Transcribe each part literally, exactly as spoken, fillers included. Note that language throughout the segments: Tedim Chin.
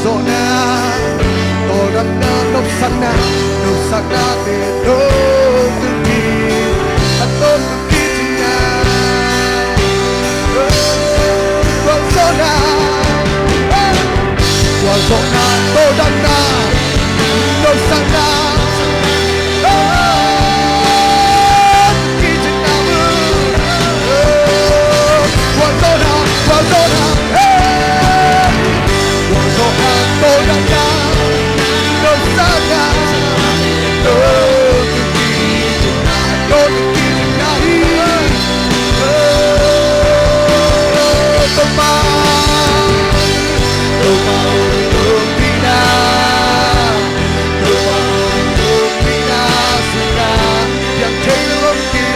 Zawhna, tawldamna, nopsakna, nopsaknate, tawldam kik, a tawldam kik cihna. Gualzawhna, gualzawhna, tawldamna, nopsakna, tawldam kik cihna. Gualzawhna, gualzawhna, hey! Gualzawhna, tawldamna, nopsakna, tawldam kik cihna, tawldam kik cihna hi. Topa, Topa hong ompihna, Topa hong ompihna sungah piang thei lo om kei.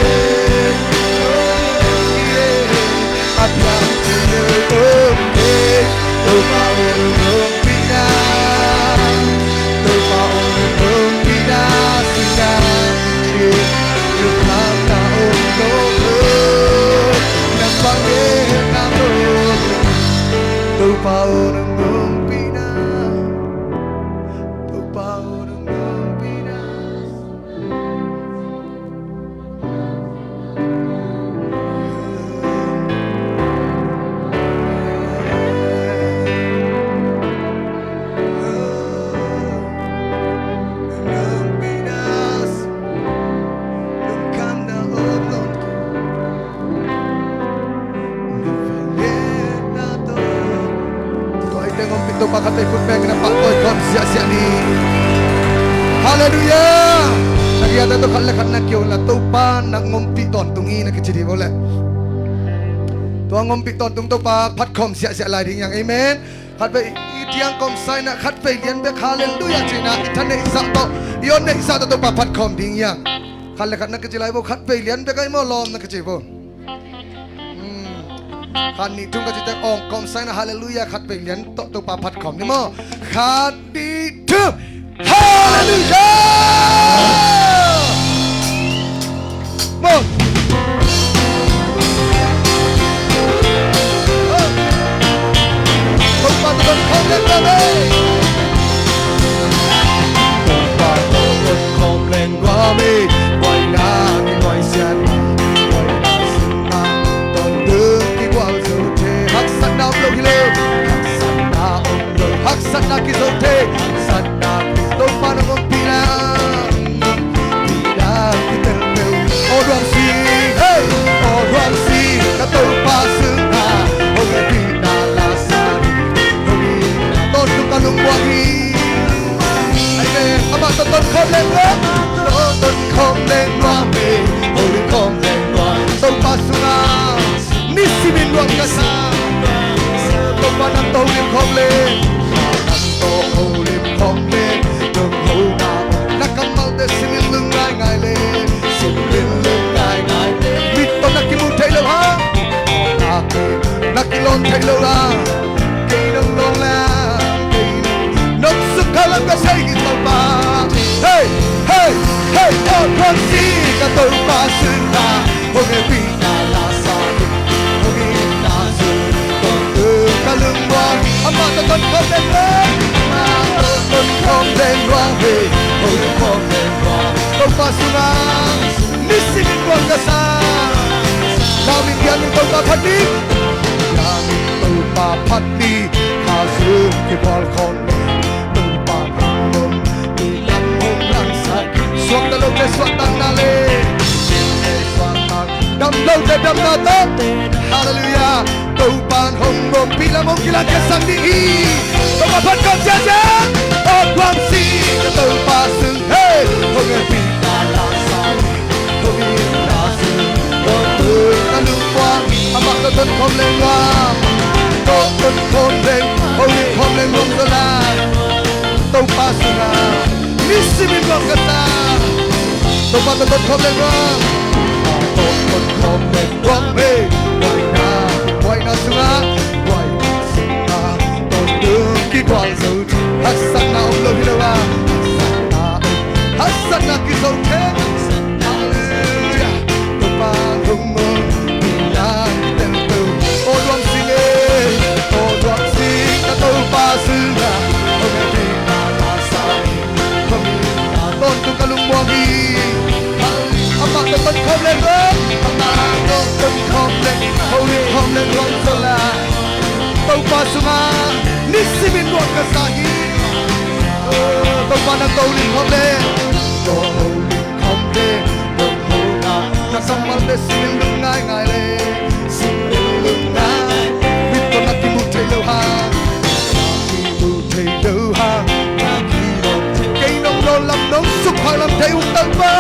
A piang thei lo om kei. Topa hong ompihna, Topa hong ompihna sungah lungkhamna om lo. Nang bang e na lo. Topa hong ompihna, Topa hong ompihna. Tua i teng ompih Topa khat vei khut bengin a pahtawi khawm siahsiah ni. Halleluiah. Na kiangah tawh khat le khat na kiho la, Topa nang ompih tawntung hi, na kici dih vo leh. Tua ompih tawntung Topa phat khawm siahsiah lai ding hi hang. Amen. Khat vei i tiang kawmsa in ah khat vei lian bek halleluiah ci-in ah i tha neihsa tawh, i aw neihsa tawh Topa phat khawm ding hi hang. Khat le khat na kici lai vo, khat vei lian bek ahi maw lawm, na kici vo. Hmm. Khat nih thum ka cih teh awng kawmsa in ah halleluiah khat vei lian tawh Topa phat khawm ni maw. Khat nih thum. Halleluiah! Maw. Topa tawh don khawm leng nuam ei. Topa tawh don khawm leng nuam ei. Buaina kinuai siat, buaina sungah tawntung kigual zo thei. Haksatna om lo hi lo, haksatna om lo, haksatna kizo thei, haksatna kizo. Topa nang ompihna, ompihna kitel peuh. Aw luang sing, hey, aw luang sing, ka Topa sungah hong hehpihna la sa hi. Hong hehpihna tawntung ka lungmuang hi. Amen. Amah tawh don khawm leng nuam, tawh don khawm leng nuam ei, hong don khawm leng nuam. Topa sungah nisimin nuam ka sa. Topa nang tawh hong lim khawm leng, nang tawh hong lim khawm leng, nong hona na kammalte simin lung ngaingai leng, simin lung ngaingai leng. Mit tawh na kimu thei lo hang, na ki, na kilawn thei lo hang. Kei nong lawn lam, kei nong sukha lam ka sei hi Topa. Hey, hey, hey, aw luang sing, ka Topa sungah hong hehpihna la sa hi. Hong hehpihna sungah tawntung ka lungmuang. Amah tawh don khawm leng nuam, amah tawh don khawm leng nuam ei. Hong don khawm leng nuam. Topa sungah nisimin nuam ka sa. Lam in, biang in Topa phat ni. Biang in Topa phat ni. Kha sung kigual khawm leng, Topa hong ompih lam hong langsak. Suakta lote suahtakna le, suahtak, dam lote damna tawh. Halleluiah. Topa hong ompih lam hong kilangkhiatsak ding hi. Topa phat khawm siahsiah. Aw luang sing, ka Topa sung, hey, hong hehpihna la sa hi. Hong hehpihna sungah tawntung ka lungmuang. Amah tawh don khawm leng nuam, tawh don khawm leng, hong lim khawm leng nuam zaw lai. Topa sungah nisimin nuam ka sa. Topa tawh don khawm leng nuam, tawh don khawm leng nuam ei. Buaina, buaina sungah, buaina sungah tawntung kigual zo. Haksatna om lo hi lo a, haksatna om, haksatna kizo thei. Halleluiah. Topa hong ompihna kitel peuh. Aw luang sing ei, aw luang sing, ka Topa sungah Lawm zaw lai. Topa sungah nisimin nuam ka sa hi. Topa nang ko lim khawm le, ko lim khawm le, nong hona ka kammal le simin lum ngaingai le, simin lum ngai. Mit tawh na kimu thei lo hang, na kimu thei lo hang, na kimu thei, kei nong dawn lam nong suk phak lam thei ung Topa.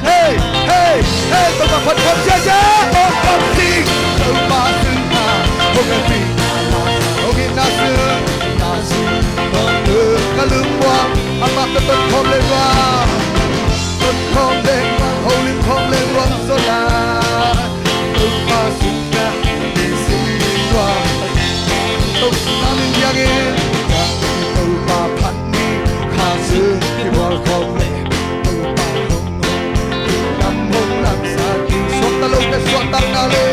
Hey, hey, hey, Topa phat khawm ziahziah. Aw, aw, sing. Topa sungah hong hehpihna, hong itna sung, na sung, ka lungmuang, amah ka tonkhawm leng nuam, tonkhawm leng nuam, holim khawm leng nuam zaw lai. Topa sungah nisim nuam, Topa min biangin, Topa phat ni, kha sung kibual khawm leh, Topa hong nam hong lam sa ki suakta lote suahtakna le,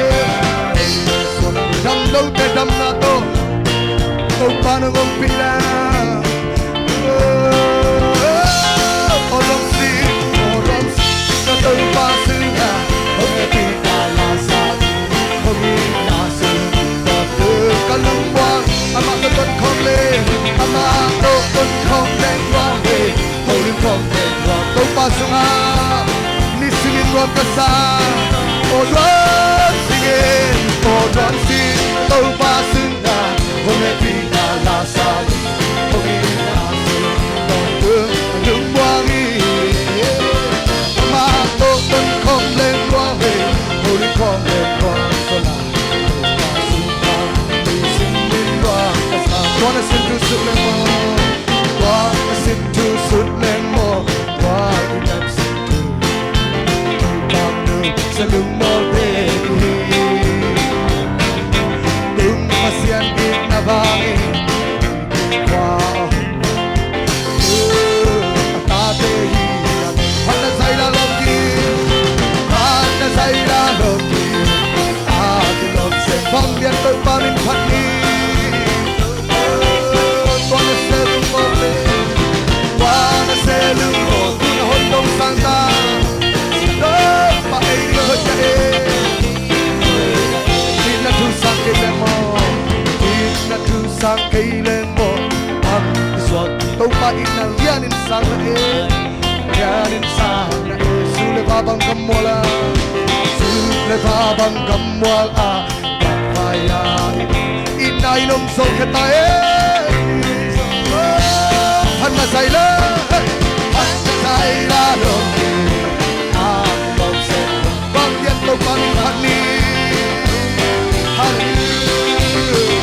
dam lote damna tawh Topa nong ompih la. Aw lawm sing, aw lawm sing, ka Topa sungah hong hehpihna la sa, hong itna sung, ka lungmuang, amah tawh tonkhawm le, amah tawh tonkhawm leng nuam hi. Holim khawm leng nuam, Topa sungah nisimin nuam ka sa. Aw nuam sing e, aw nuam sing, Topa sungah hong hehpihna la sa, hong itna sung, ka lungmuang hi. Amah tawh tonkhawm leng nuam hi. Holim khawm leng nuam zaw lai. Topa sungah nisimin nuam ka sa. Tua na sin thusuk leng maw? Tua na sin thusuk leng maw? Tua i nam sin thu, Topa nu sa lungmawlte hi. Tung Pasian itna vangin khua a hong, a tate hi. Phat na zai la lawm hi. Phat na zai la lawm hi. A kilawm sek bang lian Topa min phat ni. Tua na se lungmawk le, tua na se lungmawk, tu na hon dong sang ta. Topa ei ding hoih ta e. Itna thu sang kei leng maw? Itna thu sang kei leng maw? Am i suak Topa itna lianin sang na e. Lianin sang na e. Su le va bang kam mual a, su le va bang kam mual a, vai a, itna in om zo khia ta e. Phat na zai la, phat na zai la lo. A lawm sek bang lian Topa min phat ni. Halleluiah.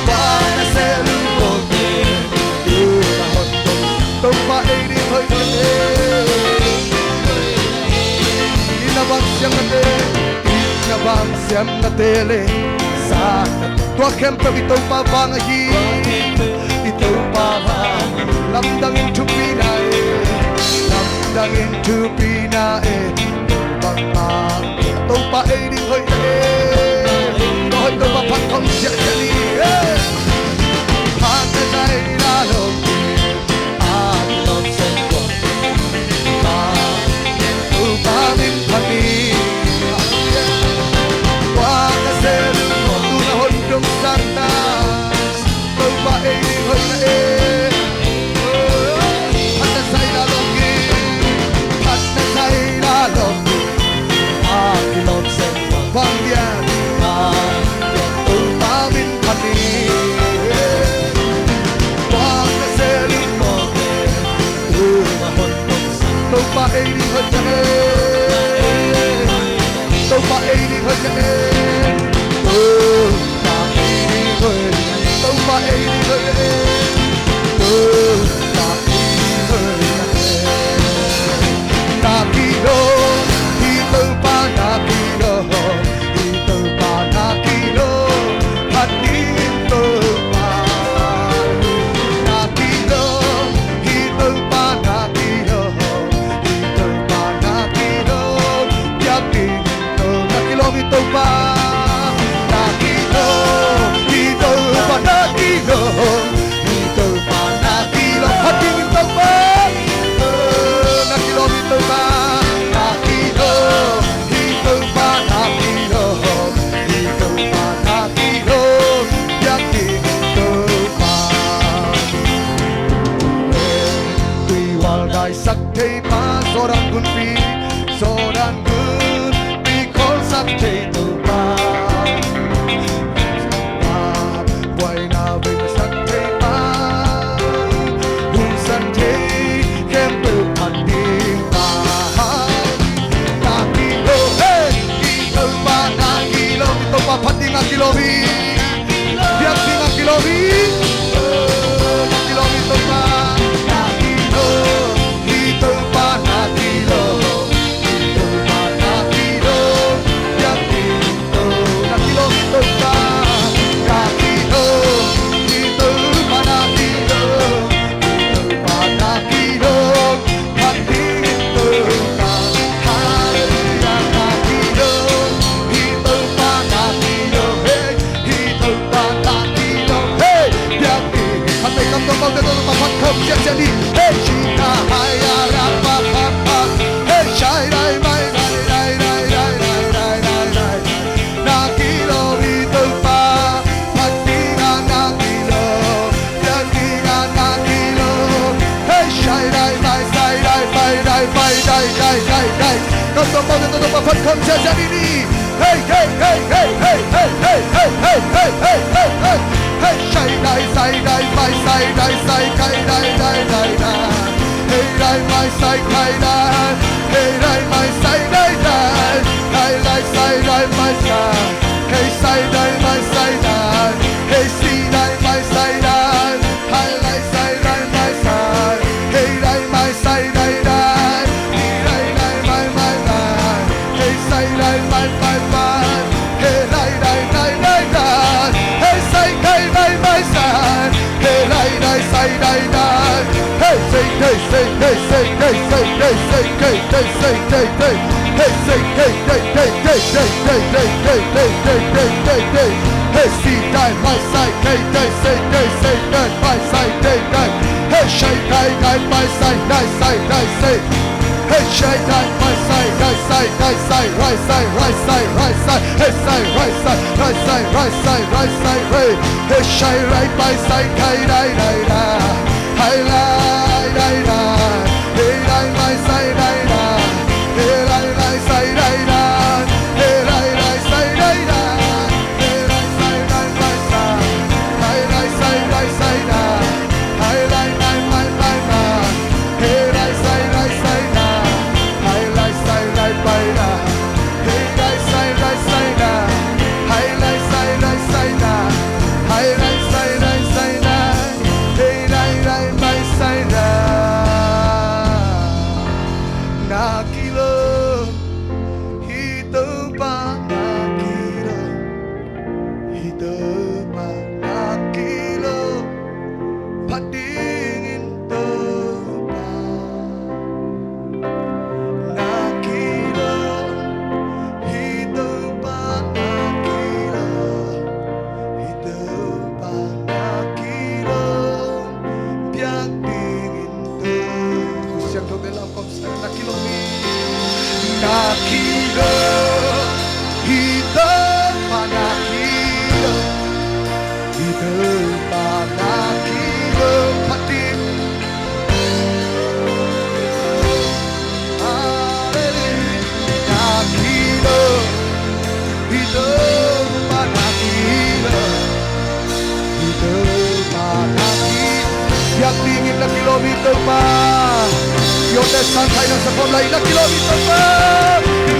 Tua na se lungmawk e. Topa ei ding hoih ta e. Itna vang siam nate, itna vang siam nate le sa, tua khempeuh i Topa vang ahi. I Topa vang lamdangin thupina e, lamdangin thupina e. Topa vang, Topa ei ding hoih ta e. Tua hoih Topa phat khawm ziahziah ni e. Phat na zai la lo. A kilawm sek tua, Topa min phat ni. Tua na se lungmawk, tu na hon dong sang ta. Topa ei ding hoih na e. Phat na zai la lawm hi. Phat na zai la lawm hi. A kilawm sek bang lian. A Biak dingin na kilawm hi Topa. Yote sang thai na sa khawm lai na kilawm hi Topa.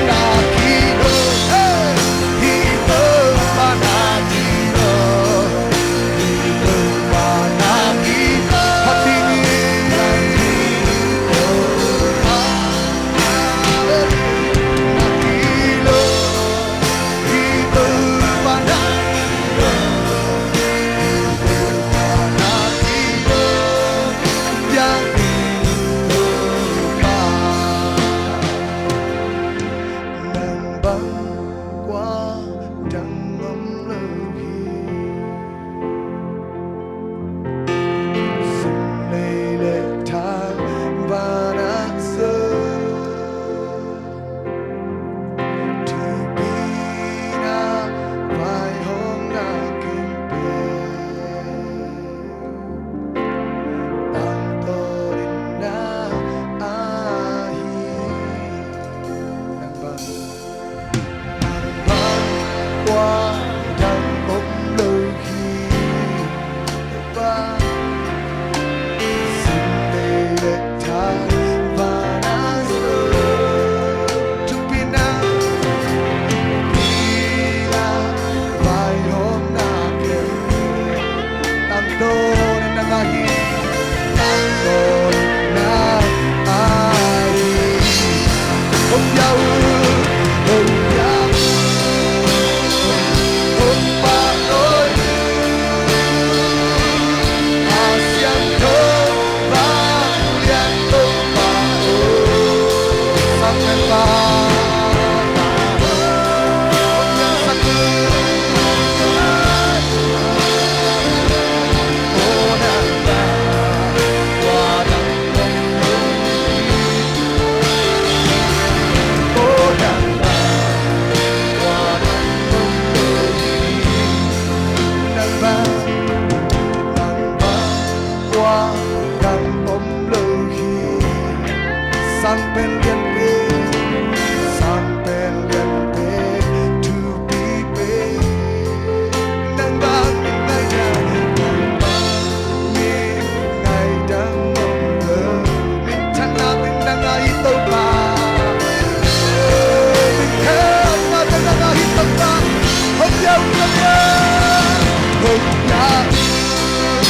Na kilawm, hey, hi Topa na kilawm. Hi Topa na kilawm. Biak dingin na kilawm.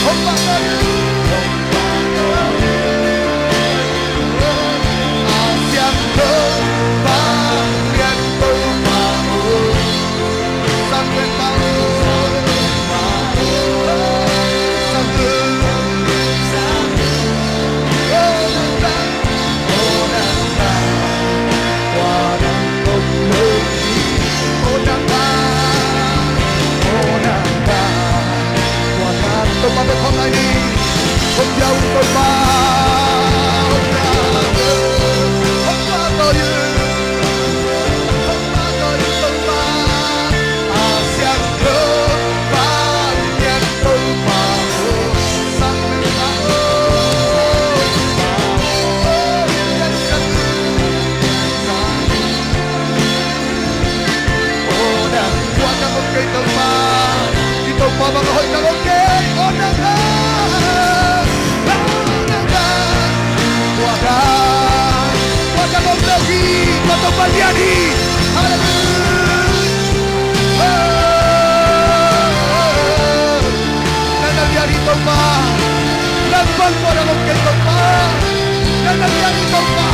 Hong pahtawi uh. A siangtho vanglian Topa aw. Sang Penpa aw. Sang Penpa aw. Topa bek khawm lai ni. Hong pia un Topa. Hong pia un. Hong pia un Topa. Hong pia un Topa. A siangtho vanglian Topa aw. Sang Penpa aw. Aw nang, aw nang, kua nang om kei Topa. I Topa bang a hoih nang om kei. Aw nang, aw nang, aw nang. Kua nang, kua nang om lo hi. Kua Topa lian hi. Halleluijah. Nang na lian hi Topa. Nang bang kua nang om kei Topa. Nang na lian hi Topa.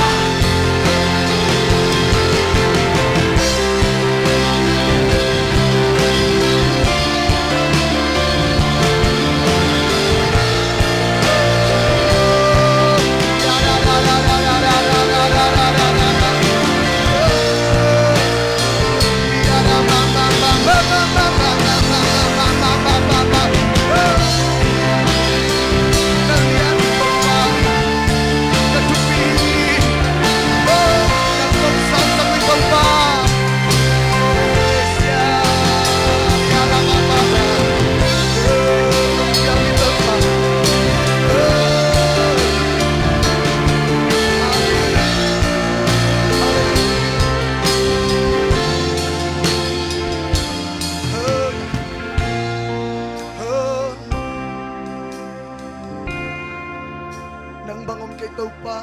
Nang bang om kei Topa.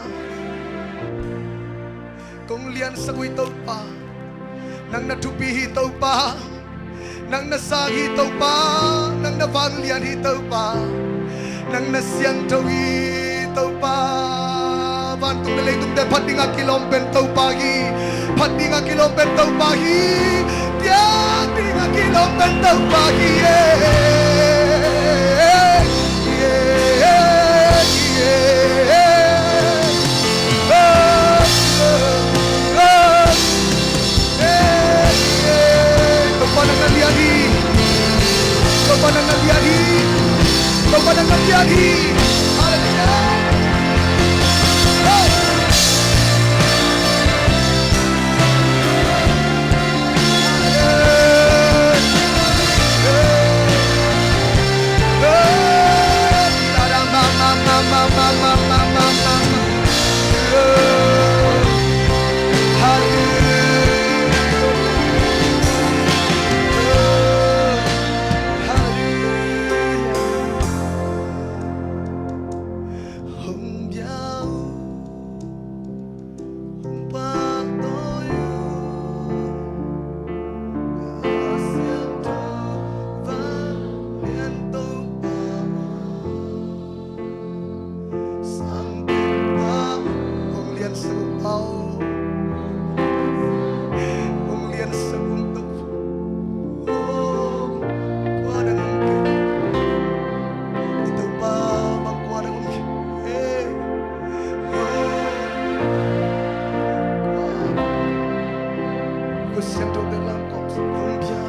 Kong liansak uh hi Topa. Nang na thupi hi Topa. Nang na sang hi Topa. Nang na vanglian hi Topa. Nang na siangtho hi Topa. Vantung le leitungte phat dingah kilawm pen Topa hi. Phat dingah kilawm pen Topa hi. Piang dingah kilawm pen Topa hi. Topa nang na lian hi. Topa nang na lian hi. Topa nang na lian hi. Halleluijah. Hey. Sang Penpa, hong liansak un Topa aw. Hong liansak un Topa aw. Kua nang om kei. I Topa bang kua nang om kei. Kua, kua siangthote lam kong sa hong pia.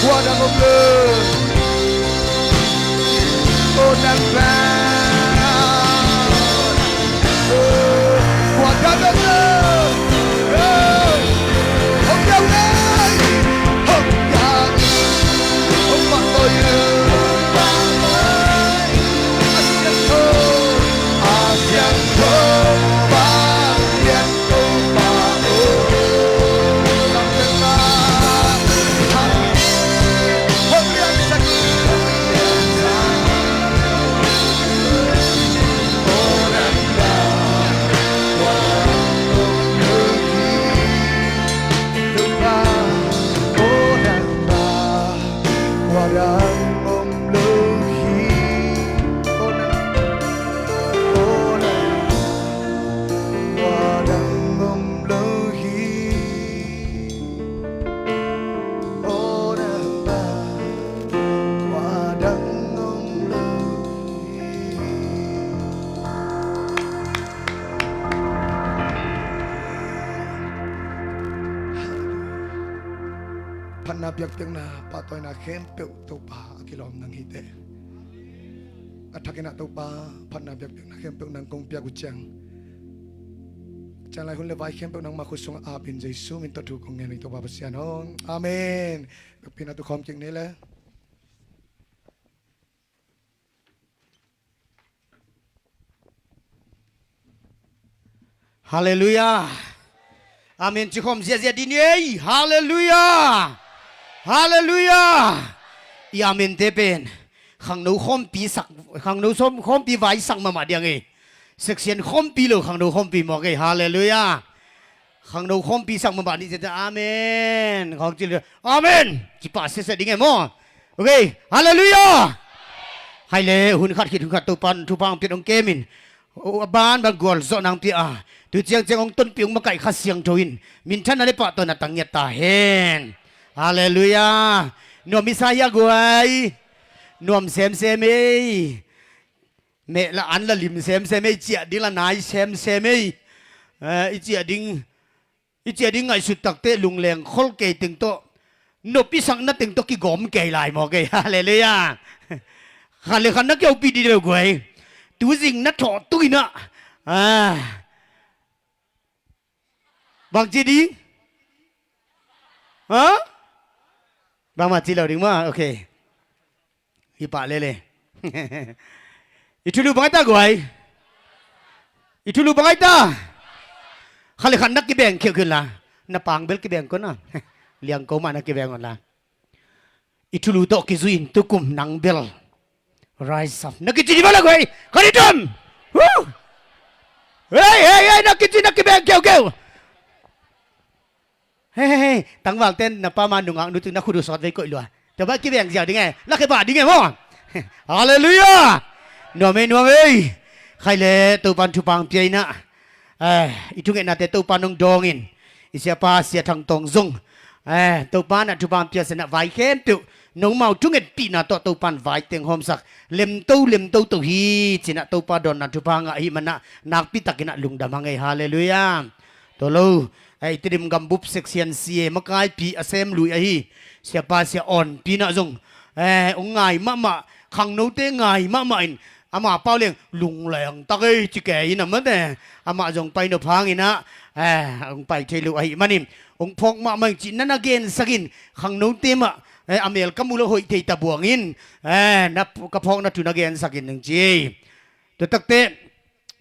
Kua nang om lo. Aw nang bang. Kua nang om lo. Hong pia un. Hong pia un. Hong pahtawi un. A siangtho. A siangtho. Biakpiakna pahtawina khempeuh Topa a kilawm nang hi teh. A thakin ah Topa phatna biakpiakna khempeuh nang kong piak uh ciang, cianglai hun le vai khempeuh nangmah khut sungah apin Jesu min tawh thu kong ngen hi Topa Pasian aw. Amen. Biakpiakna tu khawm kik ni le. Halleluiah. Amen ci khawm ziahziah dih ni ei. Halleluiah. Halleluiah. I amen te pen khangno khawmpi sak, khangno khawmpi vai sak mahmah diang ei. Section khawmpi lo khangno khawmpi mawk ei. Halleluiah. Khangno khawmpi sak mahmah ni ciah amen khawng ci le amen ci pah siasia ding e maw? Ok. Halleluiah. Hai le hun khat khit hun khat Topa in thupha hong piat hong kem in, a banban gualzawhna hong pia a, tu ciangciang hong tonpih hong makaih Kha Siangtho in minthanna le pahtawina tang ngiat ta hen. Halleluiah. Nuam i sa hia guai? Nuam semsem ei. Meh la an la lim semsem ei, ciah ding la nai semsem ei. Eh, i ciah ding, i ciah ding ngaihsut takte lungleng khol kei teng tawh, nop i sakna teng tawh kigawm kei lai maw kei. Halleluiah. Khat le khat na kiaupih dih deuh guai. Tuzing na thawh tuinah. Ah. Bang ci ding? Ha? Bangmah ci lo ding maw? Ok. Hi pah lele. I thulu bang ai ta guai? I thulu bang ai ta? Khat le khat na kibeng khiauh khiauh la. Na pang bel kibeng kona. Liangko mah na kibeng on la. I thulu tawh kizui in tukum nang bel rise up na kici di bala guai. Khat i tum. Hei hei hei, na kici na kibeng khiauh khiauh. Hei hei hei, tangval ten na pa ma nungak nu teng na khut uh sawt vei koih lua. Tua bang kibeng ziau ding e, na kibah ding e maw? Halleluiah. Nuam ei nuam ei. Khai le Topan thupha hong pia inah. Eh, i thungetnate Topa nong dawng in, i siapa Sia Thang Tawng zong, eh, Topa na thupha hong pia sena vai khempeuh nongmau thungetpihna tawh Topan vai teng hawmsak, lemto lemto to hi cinah Topa dawnna thupha ngah ahi manah nakpi takinah lungdam hang ei. Halleluiah. Tua lo, eh, i Tedim gambup section C A makaipi a sem lui ahi siapa Sia Awn Pi nah zong, eh, hong ngai mahmah, khangnote ngai mahmah in, ama pau leng lungleng tak ei ci kei in a mate. Amah zong pai nop hanginah, eh, hong pai thei lo ahi manin hong phawk mahmah ing cih na na gensak in, khangnote mah, eh, a mel ka mu lo hoih thei ta buangin, eh, na, ka phawkna thu na gensak in nang ci ei. Tua takte,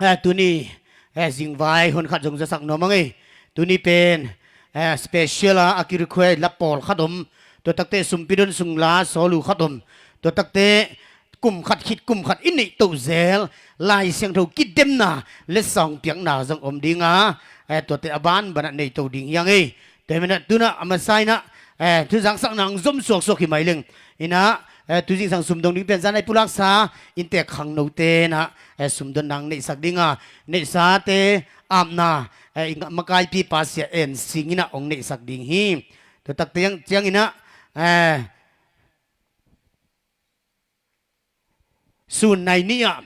eh, tuni, eh, zingvai hun khat zong zasak nuam a ngei. Tuni pen, eh, special a, a kirequest la pawlkhat om. Tua takte sumpi don sung la sawl uh khat om. Tua takte kum khat khit kum khat i neih toh zel Lai Siangtho kidemna letsong piakna zong om dinga, eh, tuate a banbanah nei to ding hi a ngei. Tua hi manah tunah a masa inah, eh, thuzangsakna hong zom suaksuak hi mai leng inah, eh, tuzingsang sumdong ding pen zanai pulaksa inntek khangnote inah, eh, sumdon nang neihsak dinga, neihsate apna, eh, i makaipipa Sia En Sing inah hong neihsak ding hi. Tua tak ciang, cianginah, eh, sun nai ni-ah,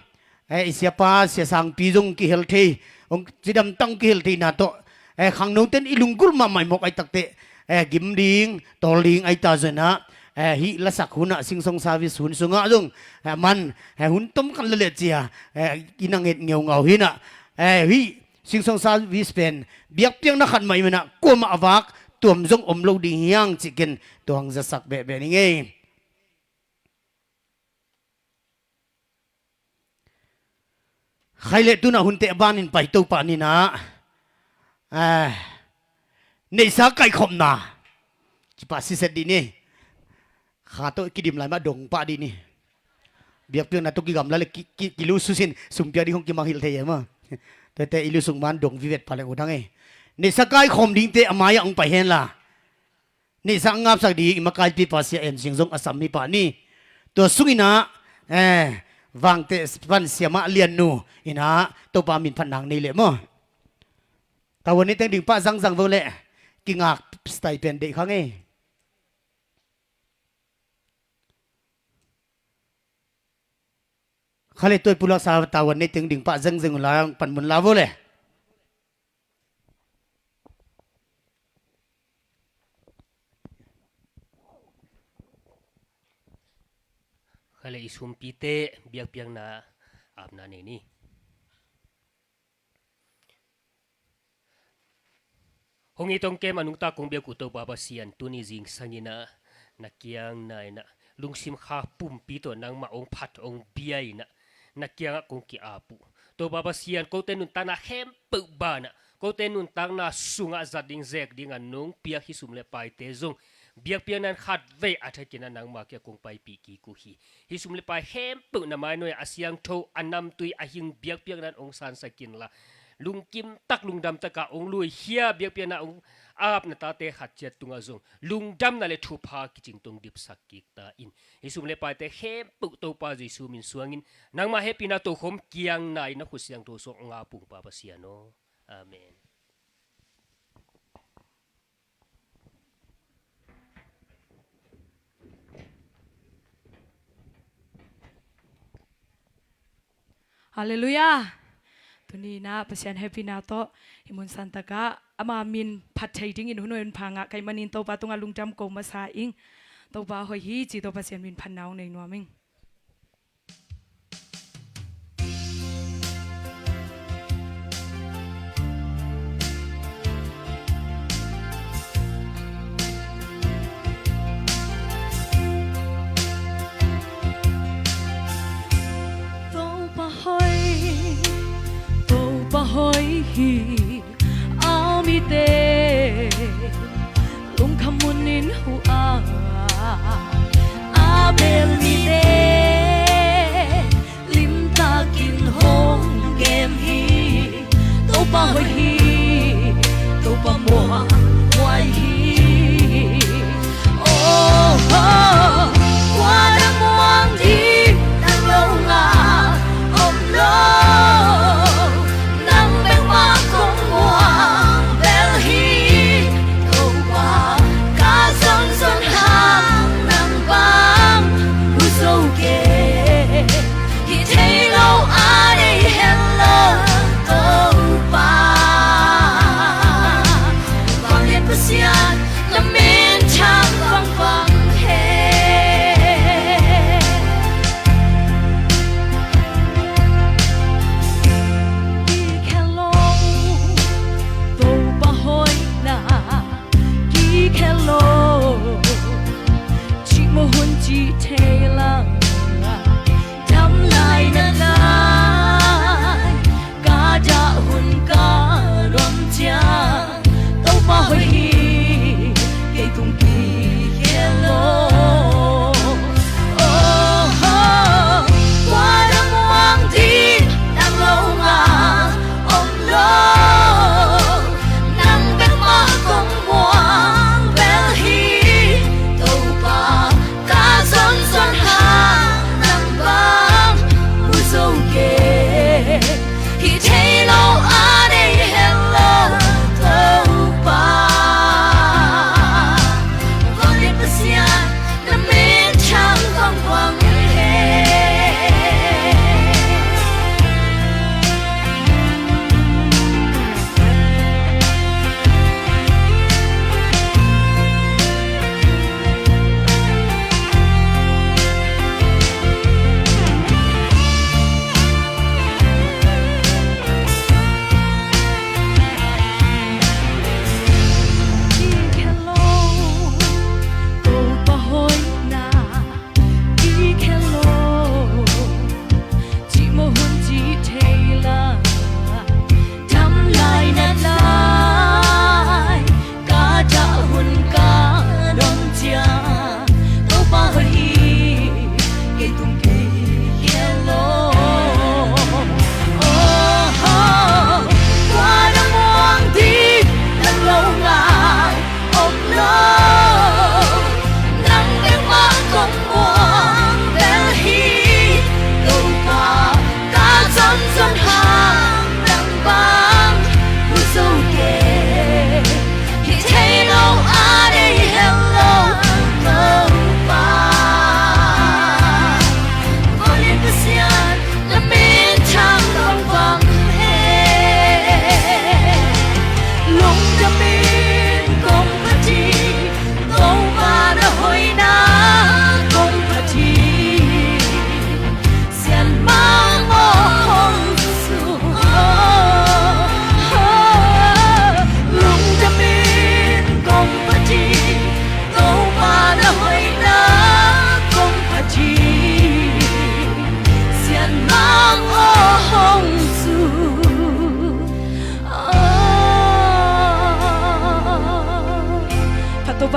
eh, i siapa Sia Sangpi zong kihel thei, hong cidam tang kihel theihna tawh, eh, khangnoten i lunggulh mahmah i mawk ai takte, eh, gim ding tawl ding ai ta zonah, eh, hih lasak hunah Sing Song service hun sungah zong, eh, man, eh, hun tom khat leleh cia, eh, i na nget ngeungau hinah, eh, hih Sing Song service pen biakpiakna khat mah i manah kuamah a vak tuam zong om lo ding hiang cihken tuang zasak behbeh ni ngei. Khai le tunah hunte a banin paito pah ninah, eh, neihsa kaihkhopna cipah siset dih ni. Kha tawh kidim lai mah dong pah dih ni. Biakpiakna tawh kigamla le ki, ki, kilususin sumpiak dih hong kimang hilh thei e maw? Tuate i lusuk man dong vivet pah leng uh dang e. Neihsa kaikhawm dingte a mai-ah hong pai henla, neihsa ngapsak dih i makaipipa Sia En Sing zong a sam hi pah ni. Tua sunginah, eh, vangte pan siamah liannu inah Topa min phat nang nei leh maw? Tavuan neiteng ding pah zangzang vo leh kingak style pen deih khang ei. Khale tuai pulaksa tavuan neiteng ding pah zengzeng uh la panmun la vo leh. Tua leh i sumpite biakpiakna apna nei ni. Hong it hong kem a nungta kong biak uh Topa Pasian, tuni zingsang in ah na kiang na in ah lungsim kha pumpi tawh nangmah hong phat hong bia in ah na kiangah kong ki-ap uh. Topa Pasian, kote nuntakna khempeuh banah, kote nuntakna sungah zat ding zek dingah nong piak hih sum le paite zong biakpiakna in khatvei a thakin ah nangma kiang kong paipih kik uh hi. Hih sum le pai khempeuh na mainuai a siangtho, a namtui, a hing biakpiakna in hong sansak inla, lungkim tak lungdam takah hong luikhia biakpiakna hong ap na tate khat ciat tungah zong lungdamna le thupha kicing tong dipsak kik ta in. Hih sum le paite khempeuh Topa Jesu min suangin nangma hehpihna tokhom kiang na in na khut siangtho sung hong ap ung Pa Pasian aw. Amen. Halleluiah. Tuni in ah Pasian hehpihna tawh hih mun santakah ama min phat thei dingin hun hoih hun pha ngah ka hih manin Topa tungah lungdam ko masa ing. Topa hoih hi ci tawh Pasian min phatna hong nei nuam ing. Topa hoih, Topa hoih hi. A mite lungkham munin huh a, a bel mite limtakin hong kem hi. Topa hoih hi, Topa muang huai hi. Oh, oh, kua dang muang ding nang lo ngah om lo. Nang bek mah kong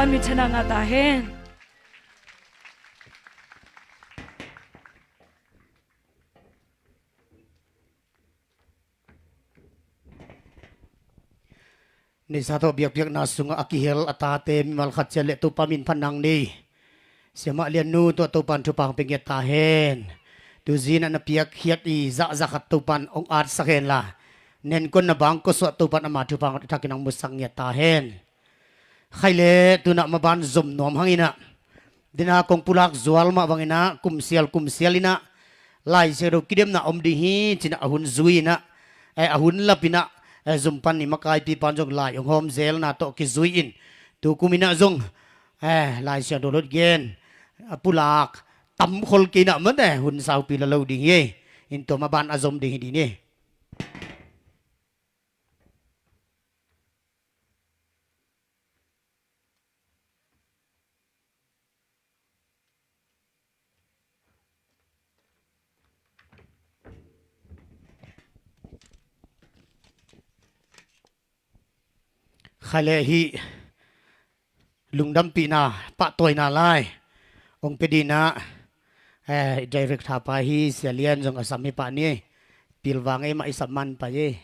Min thang ngah ta hen. Nisa tawh biakpiakna sungah a kihel a tate mimal khat ciat le Topa min phat nang ni. Siamah Lian Nu tawh Topa in thupha hong pia ngiat ta hen. Tuzin ah na piakkhiat i zahzah khat Topa in hong atsak hen la, nenkonna bang kawsuah Topa in ama thupha hong thakin hong musak ngiat ta hen. Khai le tunah maban zom nuam hanginah, dena kong pulak zual mah banginah kumsial kumsial inah Lai Siangtho kidemna om ding hi cinah a hun zui inah, eh, a hun lap inah, eh, zumpan i makaipi pan zong lai hong hawm zelna tawh kizui in, tukum inah zong, eh, Lai Siangtho lut gen a pulak tamkhol kei inah mate hun saupi la lo ding hi. In tua maban a zom ding hi ding hi. Khai le hih lungdampihna pahtawina lai hong pia dinah, eh, director pa hi, Sia Lian zong a sam hi pah ni. Pilvang ei mah i sam man pai ei.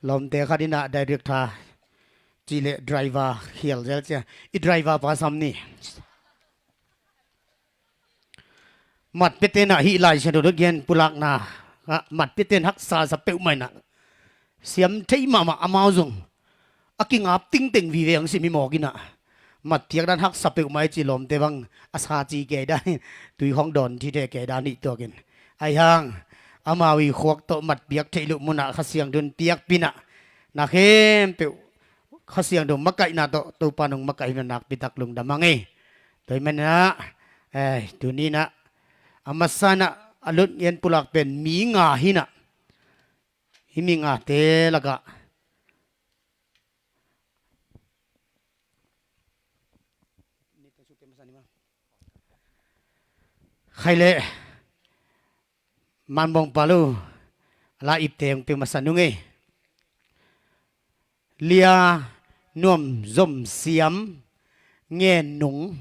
Lawmte khat inah director cih leh driver khial zel cia, i driver pa sam ni. Matpiaten ah hih Lai Siangtho gen pulakna ah matpiaten haksa sa peuhmah inah siam thei mahmah amau zong a kingap tingteng vive ang sim hi mawk inah, matpiak dan haksa peuhmah i ci lawmte bang a sa ci kei dan hi, tui khong dawn thite kei dan hi tuakin. Ahi hang amau i khuak tawh matpiak theih loh munah Kha Siangtho in piakpih inah na khempeuh Kha Siangtho makaihna tawh Topa nong makaih hi inah nakpitak lungdam hang ei. Tua hi maninah, eh, tuni inah a masa inah a lut ngen pulak pen mi nga hi inah, hih mi ngate lakah khai le Manbawng Palu a la ipte hong pia masa nung ei. Lia Nuam Zom Siam Ngen Nung.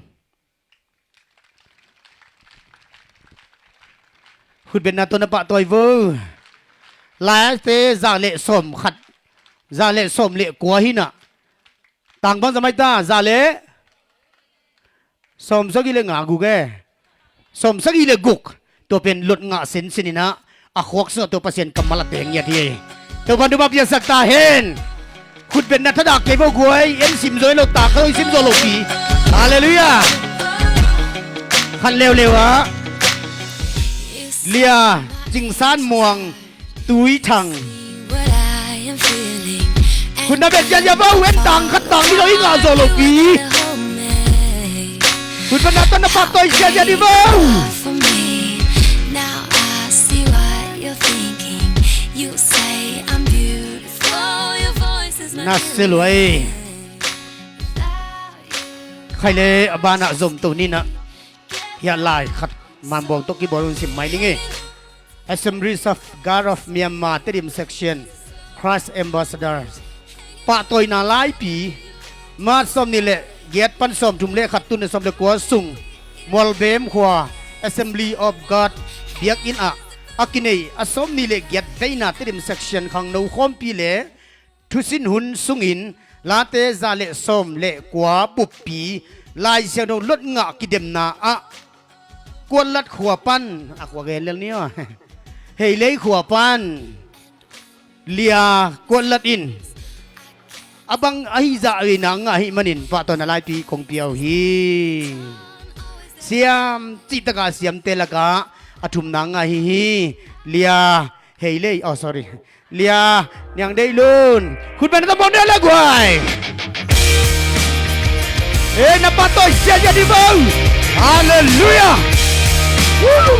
Khutbetna tawh na pahtawi vo. Laite za le sawm khat, za le sawm le kua hi inah. Tang bang za mai ta, za le sawm sagih le nga guk e. Sawm sagih le guk. Tua pen lot ngah sensen inah a khuak sungah tua Pasian kammal a teng ngiat hi. Topa in thupha piaksak ta hen. Khutbetna thadah kei vo guai, en sim zaw lo, tak kha lo i sim zaw lo pi. Halleluiah. Khan leuleu ah Lia Cing San Muang Tui Thang. Khutna bet ziahziah vo, en tang khat tang nih lo i ngah zaw lo pi. Khutbetna tawh na pahtawi ziahziah ni vo. Na se luai. Khai le a banah zom to ni inah. Hiah lai khat Manbawng tawh kibawl hun sim mai ning ei. Assemblies of God of Myanmar Tedim Section, Christ Ambassadors. Pahtawina laipi, March sawm nih le giat pan sawm thum le khat, tul nih sawm le kua sung, Mualbem khua Assembly of God biakinn ah a kinei a sawm nih le giat veina Tedim Section khangno khawmpi le thusin hun sungin late za le sawm le kua buppi Lai Siangtho lot ngah kidemna ah Kuatlat khua pan, a khua gen lel ni aw. Heilei khua pan Lia Kuatlat in a bang ahi zah vei nang ahih manin pahtawina laipi kong pia uh hi. Siam cihtakah siamte lakah a thumna ngah hi hi. Lia Heilei, oh sorry, Lia Niang Deih Lun. Khutbetna tawh pawng deuh le guai. Eh, na pahtawi ziahziah ni vo. Halleluiah. Woo.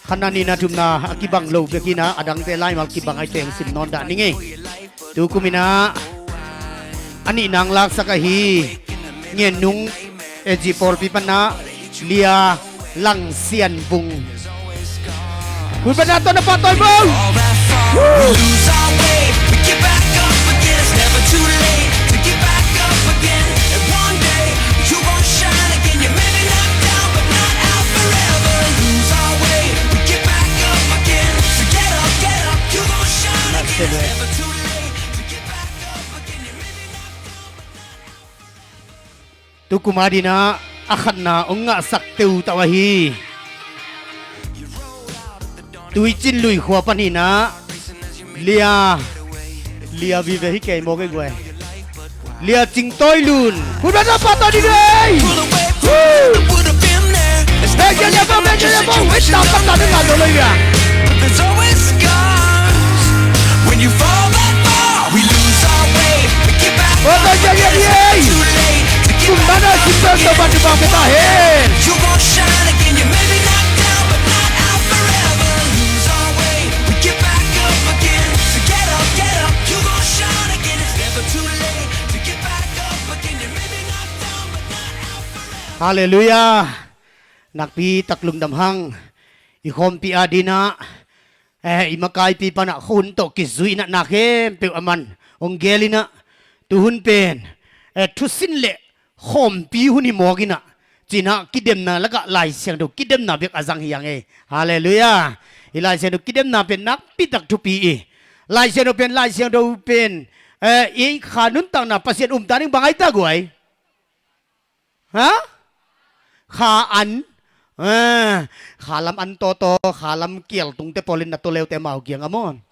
Khatna, nihna, thumna a kibang lo bek hi inah, a dangte laimal kibang ahih teng sim nawn dah ning ei. Tukum inah a nihna laksak ahi Ngen Nung A G pawlpi panah Lia Lang Sian Vung. Hun bena tawh na pahtawi bo. We lose our way, we get back up again. It's never too late to get back up again. And one day you gon' shine again. You may be knocked down, but not out forever. Lose our way, we get back up again. So get up, get up, you gon' shine again. It's never too late to get back up again. You may be knocked down, but not out forever. Tukum a dinah a khatna hong ngahsak teuh tawh ahi. Tuicin Lui khua paninah Lia, Lia vive hi kei maw kei guai. Lia Cing Tawi Lun. Hun bena pahtawi dih ei. Hey, Lia, Lia, Lia, Lia, Lia, Lia, Lia. But there's always scars. When you fall that far, we lose our way. We get back up again. It's never too late to get back up again. You gon' shine again. You may be knocked down, but not out forever. Lose our way. We get back up again. So get up, get up. You gon' shine again. It's never too late to get back up again. You may be knocked down, but not out forever. Halleluiah. Nakpi tak lungdam hang. I khawmpi a dinah, eh, i makaipi panah khuahun tawh kizuihnatna khempeuh a man hong gel inah, tuhun pen, eh, thusin le khawmpi hun hi mawk inah, cinah kidemna lakah Lai Siangtho kidemna bek a zang hi hang ei. Halleluiah. I Lai Siangtho kidemna pen nakpi tak thupi i. Lai Siangtho pen, Lai Siangtho pen, eh, i kha nuntakna Pasian umta ding bang ai ta guai. Ha? Kha an. Eh, kha lam an tawtaw, kha lam kial tungte pawlin na tawleute mau kiang a mawn.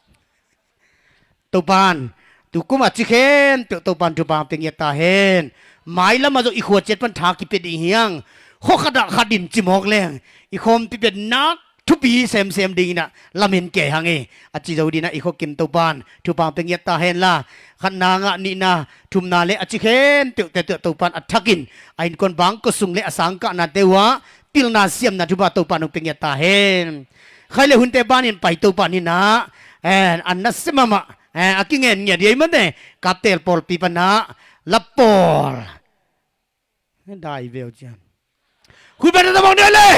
Topan, tukum a ci khempeuh Topan thupha pia ngiat ta hen. Mailam ah zong i khua ciat pan tha kipia ding hiang. Khua khatah khat in ci mawk leng i khawmpi pen nak thupi semsem dinginah lamen kei hang e. A ci zo dinah i khuakim Topan thupha pia ngiat ta henla, khatna ngah nihna thumna le a ci khempeuh te tuah Topan a thakin a innkuan bang kosung le a sangkahnate uhah pilna siamna thupha Topan hong pia ngiat ta hen. Khai le hunte banin pai Topan hinah, eh, an na sia mahmah, eh, a kingen ngiat hi ei mate. Kaptel pawlpi panah lapawl dai veu cian. Hun bena tabang dia le.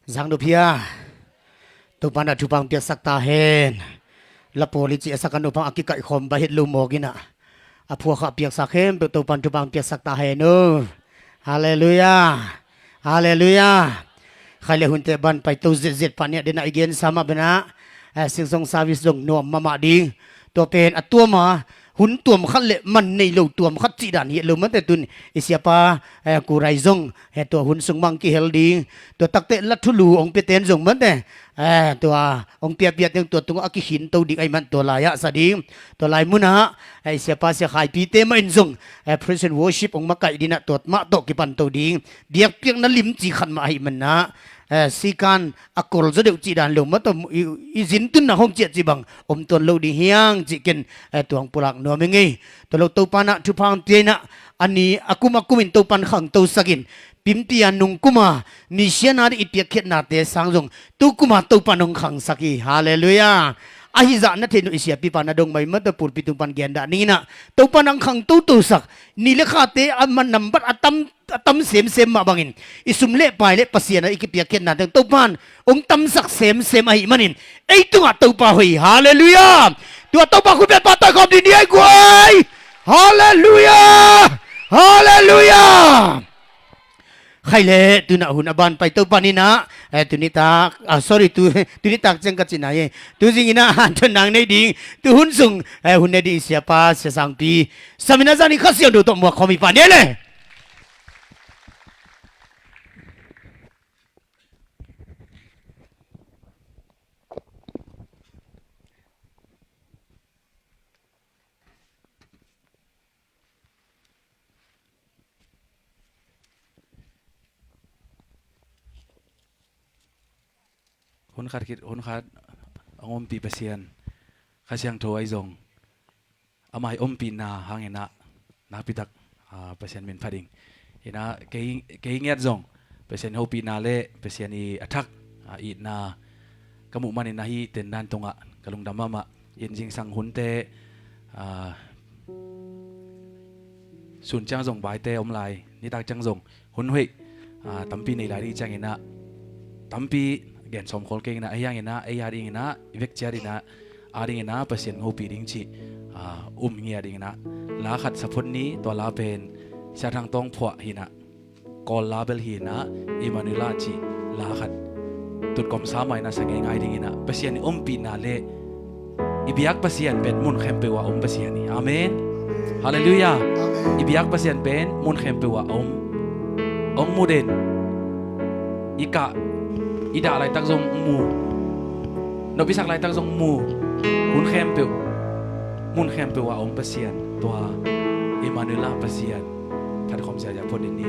Zang nop hia? Topan a thupha hong piaksak ta hen. La pawl i ci a sak a nop hang a kikaihkhawm ba het lo mawk in ah, a phuakha piaksak khempeuh Topan thupha hong piaksak ta hen uh. Halleluiah. Halleluiah. Khai le hunte ban paito zetzet pah ni a, den a i gensa mah bena, eh, singsong service zong nuam mahmah ding. Tua pen a tuam a, hun tuam khat le man nei lo tuam khat cih dan hi lo mate tun i siapa, eh, Kurai zong, eh, tua hun sung mah hong kihel ding. Tua takte la thulu hong piaten zong mate, eh, tua hong piapia teng tua tungah a kikhinto ding ahih man tua lai-ah sa ding. Tua lai munah, eh, i siapa Sia Khaipite mah in zong, eh, praise and worship hong makaih dinah tua mah tawh kipanto ding. Biakpiakna limci khat mah ahih manah, eh, sikan a kol zaw deuh cih dan lo mah tawh i, i zin tunna hong ciah cih bang om tuan lo ding hiang cih ken, eh, tua hong pulak nuam hi ngei. Tua lo Topan ah thupha hong pia inah a ni a kum a kum in Topan khangtosak in, pimpi a nung kum a misiana ding i piakkhiatnate sang zong tu kum a Topan hong khangsak hi. Halleluiah. Ahi zah na theih nop i siapipa na dong mai mah tawh pulpit tung pan gendah ning inah Topan hong khangtotosak, ni le khate a man nambat a tam a tam semsem mah bangin i sum le pai le Pasian a i kipiakkhiatna teng Topan hong tamsak semsem ahih manin ei tungah Topa hoih. Halleluiah. Tua Topa khut beng pah tawh khawm dih ni ai guai. Halleluiah. Halleluiah. Khai le tunah hun a ban pai Topan inah, eh, tunitak, ah, sorry, tu, tunitak ciang ka cihna hi. Tu zing inah hanthon nang nei ding, tu hun sung, eh, hun ne ding i siapa Sia Sangpi Samin a zani Kha Siangtho tawh muak khawm hi pah ni le. Hun khat khit hun khat a hong ompih Pasian Kha Siangtho ahi zong, ama i ompihna hang inah nakpitak, ah, Pasian min phat ing. Inah kei, kei ngiat zong Pasian i hopihna le Pasian i a thak, ah, itna ka muh manin ahi tendan tungah ka lungdam mahmah. In zingsang hunte, ah, sun ciang zong baite om lai, nitak ciang zong hun hoih, ah, tampi nei lai ding ciang inah tampi gen sawm khol keng inah, ahi hang inah ei a ding inah i vek ciat inah a ding inah Pasian hopih ding cih, ah, um ngia ding inah la khat sa phot ni. Tua la pen Sia Thang Tawng phuah hi inah, Kawl la bel hi inah, Immanuel cih la khat tutkom sa mah inah sa ngeingai ding inah Pasian i ompihna le i biak Pasian pen mun khempeuh ah om Pasian hi. Amen. Halleluiah. Amen. I biak Pasian pen mun khempeuh ah om. Hong mu den. I kah, i dah laitak zong mu. Nop i sak laitak zong mu. Hun khempeuh, mun khempeuh ah om Pasian, tua Immanuel Pasian phat khawm ziahziah phot dih ni.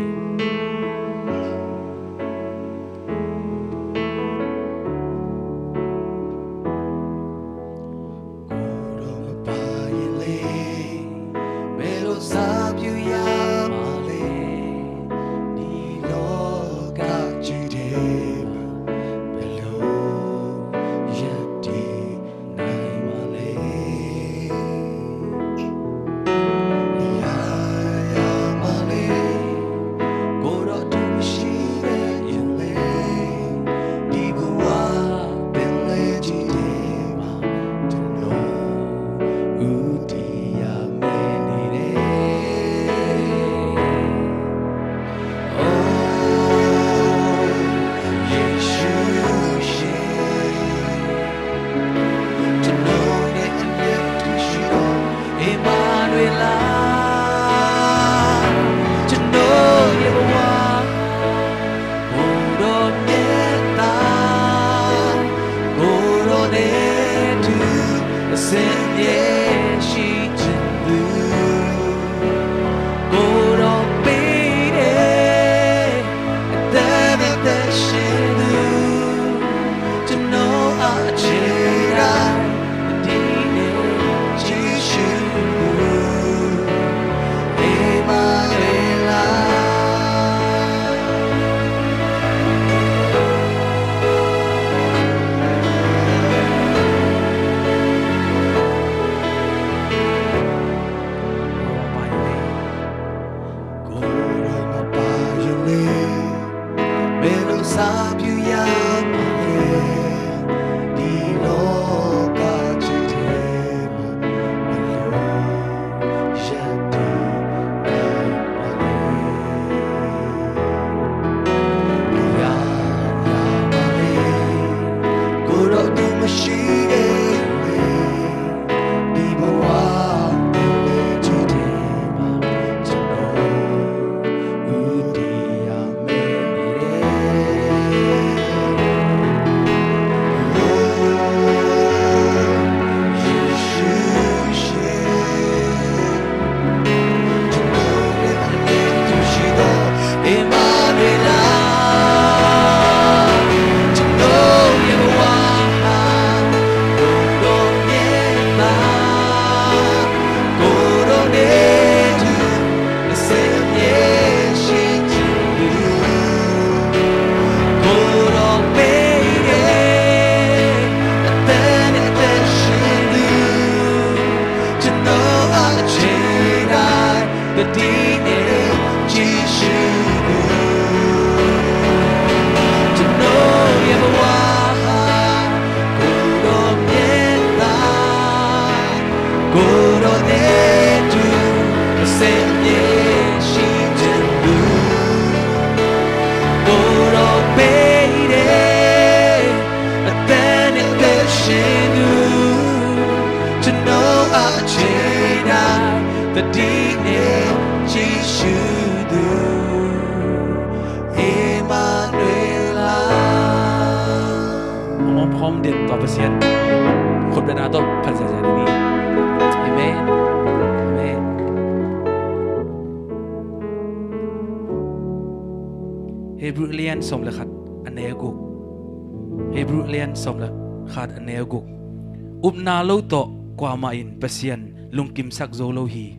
Hong omkhawm den tua Pasian khutbetna tawh phat ziahziah ni. Amen. Amen. Hebrew lian sawm le khat a neu guk. Hebrew lian sawm le khat a neu guk. Upna lo tawh kuamah in Pasian lungkimsak zo lo hi.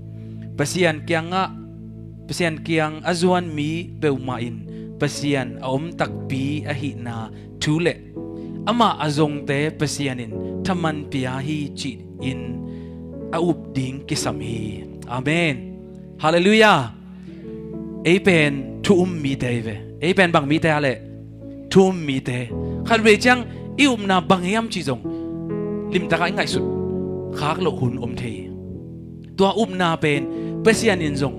Pasian kiangah, Pasian kiang a zuan mi peuhmah in Pasian a om takpi ahihna thu le amah a zongte Pasian in thaman pia hi ci-in a up ding kisam hi. Amen. Halleluiah. Ei pen thu um mite hi ve. Ei pen bang mite a leh? Thu um mite. Khatvei ciang i upna bang hiam cih zong limtakah i ngaihsut khak loh hun om thei hi. Tua upna pen Pasian in zong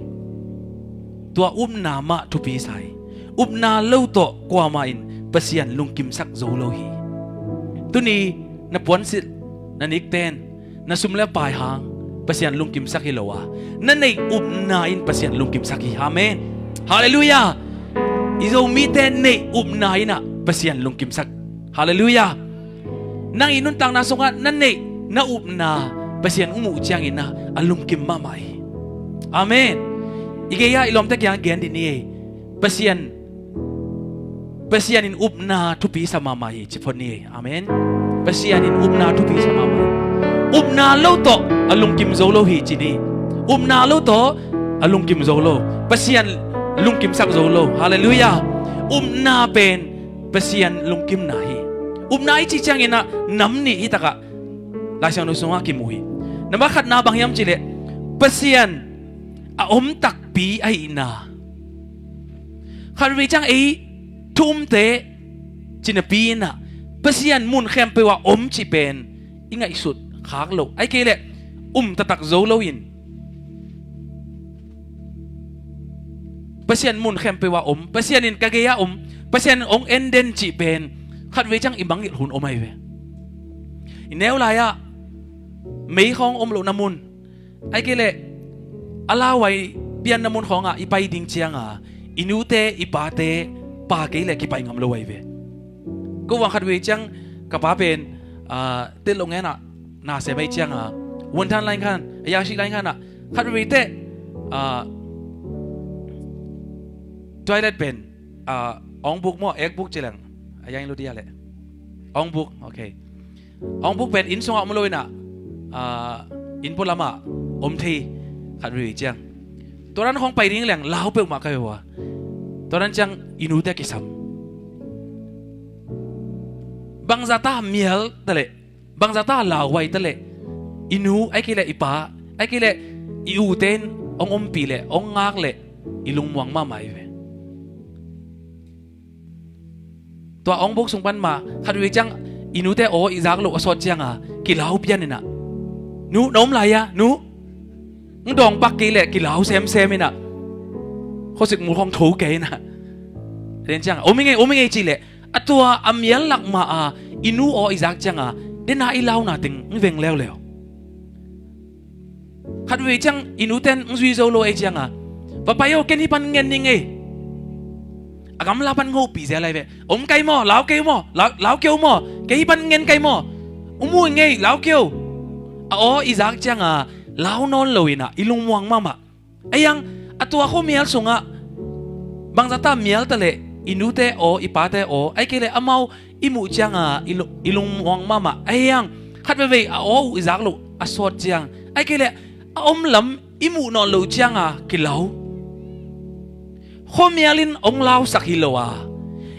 tua upna mah thupi sa hi. Upna lo tawh kuamah in Pasian lungkimsak zo lo hi. Tuni na puansilh, na nikten, na sum le pai hang Pasian lungkimsak hi lo a, na neih upna in Pasian lungkimsak hi. Amen. Halleluiah. I Zomite neih upna in ah Pasian lungkimsak. Halleluiah. Nang i nuntakna sungah na neih na upna Pasian hong muh ciangin ah a lungkim mahmah hi. Amen. I gei-ah i lawmte kiangah gen dih ni ei. Pasian Pasian in upna thupi sa mahmah hi ci phot ni ei. Amen. Pasian in upna thupi sa mahmah hi. Upna lo tawh a lungkim zo lo hi ci ni. Upna lo tawh a lungkim zo lo. Pasian lungkimsak zo lo. Halleluiah. Upna pen Pasian lungkimna hi. Upna i cih ciangin ah nam nih hi takah Lai Siangtho sungah kimu hi. Nambat khatna bang hiam cih leh Pasian a om takpi ahihna. Khatvei ciang ei thu umte cinapi in ah Pasian mun khempeuh ah om cih pen i ngaihsut khak loh, ahih kei leh um taktak zo loin Pasian mun khempeuh ah om, Pasian in ka gei-ah om, Pasian in hong en den cih pen khatvei ciang i mangngilh hun om ahi ve. I neu lai-ah mei khawng om lohna mun, ahih kei leh a lauhuai pianna mun khawngah i pai ding cianga i nute i pate pa kei leh kipai ngam lo ahi ve. Ko vang khatvei ciang ka pa pen, ah, tel lo ngenah na sem ahi cianga, wonton lai khan, a yangshi lai khanah khatvei teh, ah, toilet pen, ah, awng buk maw, ek buk ci leng a yangin lo dia leh, awng buk, okay. Awng buk pen inn sungah om lo inah, ah, inn pualamah om thei khat veivei ciang. Tua dan khawng pai ding leng lau peuhmah ka hi uh a. Tua dan ciang i nute a kisam. Bangzah ta mial ta leh, bangzah ta lauhuai ta leh, i nu, ahih kei leh i pa, ahih kei leh i ute in hong ompih leh, hong ngak leh, i lungmuang mahmah hi ve. Tua awng buk sung pan mah khat veivei ciang i nute aw i zak loh a sawt cianga kilau pian inah, nu, na om lai a, nu? Hong dawng pak kei leh kilau semsem inah, khuasik mul khawng tho kei inah. Len cianga om hi ngei, om hi ngei cih leh, a tua a mial lak mah a i nu aw i zak cianga dena i launa teng ng veng leuleu. Khat vei ciang i nuten ng zui zo lo ei cianga, "Va pai o, ken hih pan ngen ning ei. A gamla pan ngohpih zel lai ve. Om kai maw, lau kei maw, lau, lau kei maw, kei hih pan ngen kai maw. U mu ngei, lau kei." A aw i zak cianga lau nawn lo inah i lungmuang mahmah. Ahi hang a tua khuamial sungah bangzata mial ta leh i nute aw, i pate aw, ahih kei leh amau i muh cianga i lu-, i lungmuang mahmah. Ahi hang khat veivei a aw uh i zak loh a sawt ciang, ahih kei leh a omlam i muh nawn loh cianga kilau. Khuamial in hong lausak hi lo a,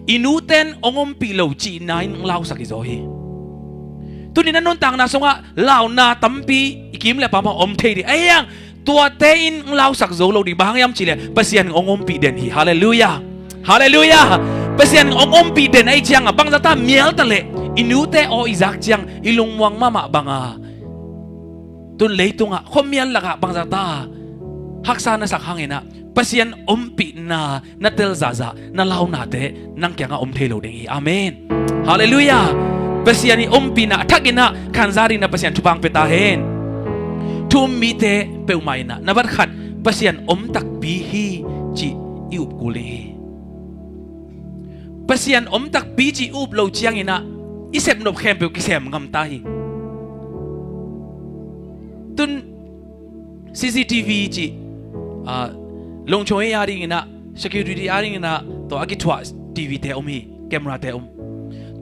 i nuten hong ompih lo cihna in hong lausak hi zaw hi. Tuni na nuntakna sungah launa tampi i kim le pam ah om thei ding. Ahi hang tuate in hong lausak zo lo ding. Bang hang hiam cihleh Pasian hong ompih den hi. Halleluiah. Halleluiah. Pasian hong ompih den ahih cianga bangzata mial ta leh i nute aw i zak ciang i lungmuang mahmah banga, tun leitungah khuamial lakah bangzata haksa na sak hanginah Pasian ompihna na tel zahzah na launate nang kiangah om thei lo ding hi. Amen. Halleluiah. Pasian i ompihna a thakinah khanza dingin Pasian thupha pia ta hen. Thu um mite peuhmah inah na bat khat Pasian om takpi hi cih i up kul ding hi. Pasian om takpi cih i up lo cianginah i sepnop khempeuh kisem ngam ta hi. Tun C C T V cih, ah, longchong ei a dinginah, security a dinginah tua a kithuah T V te om hi, camera te om.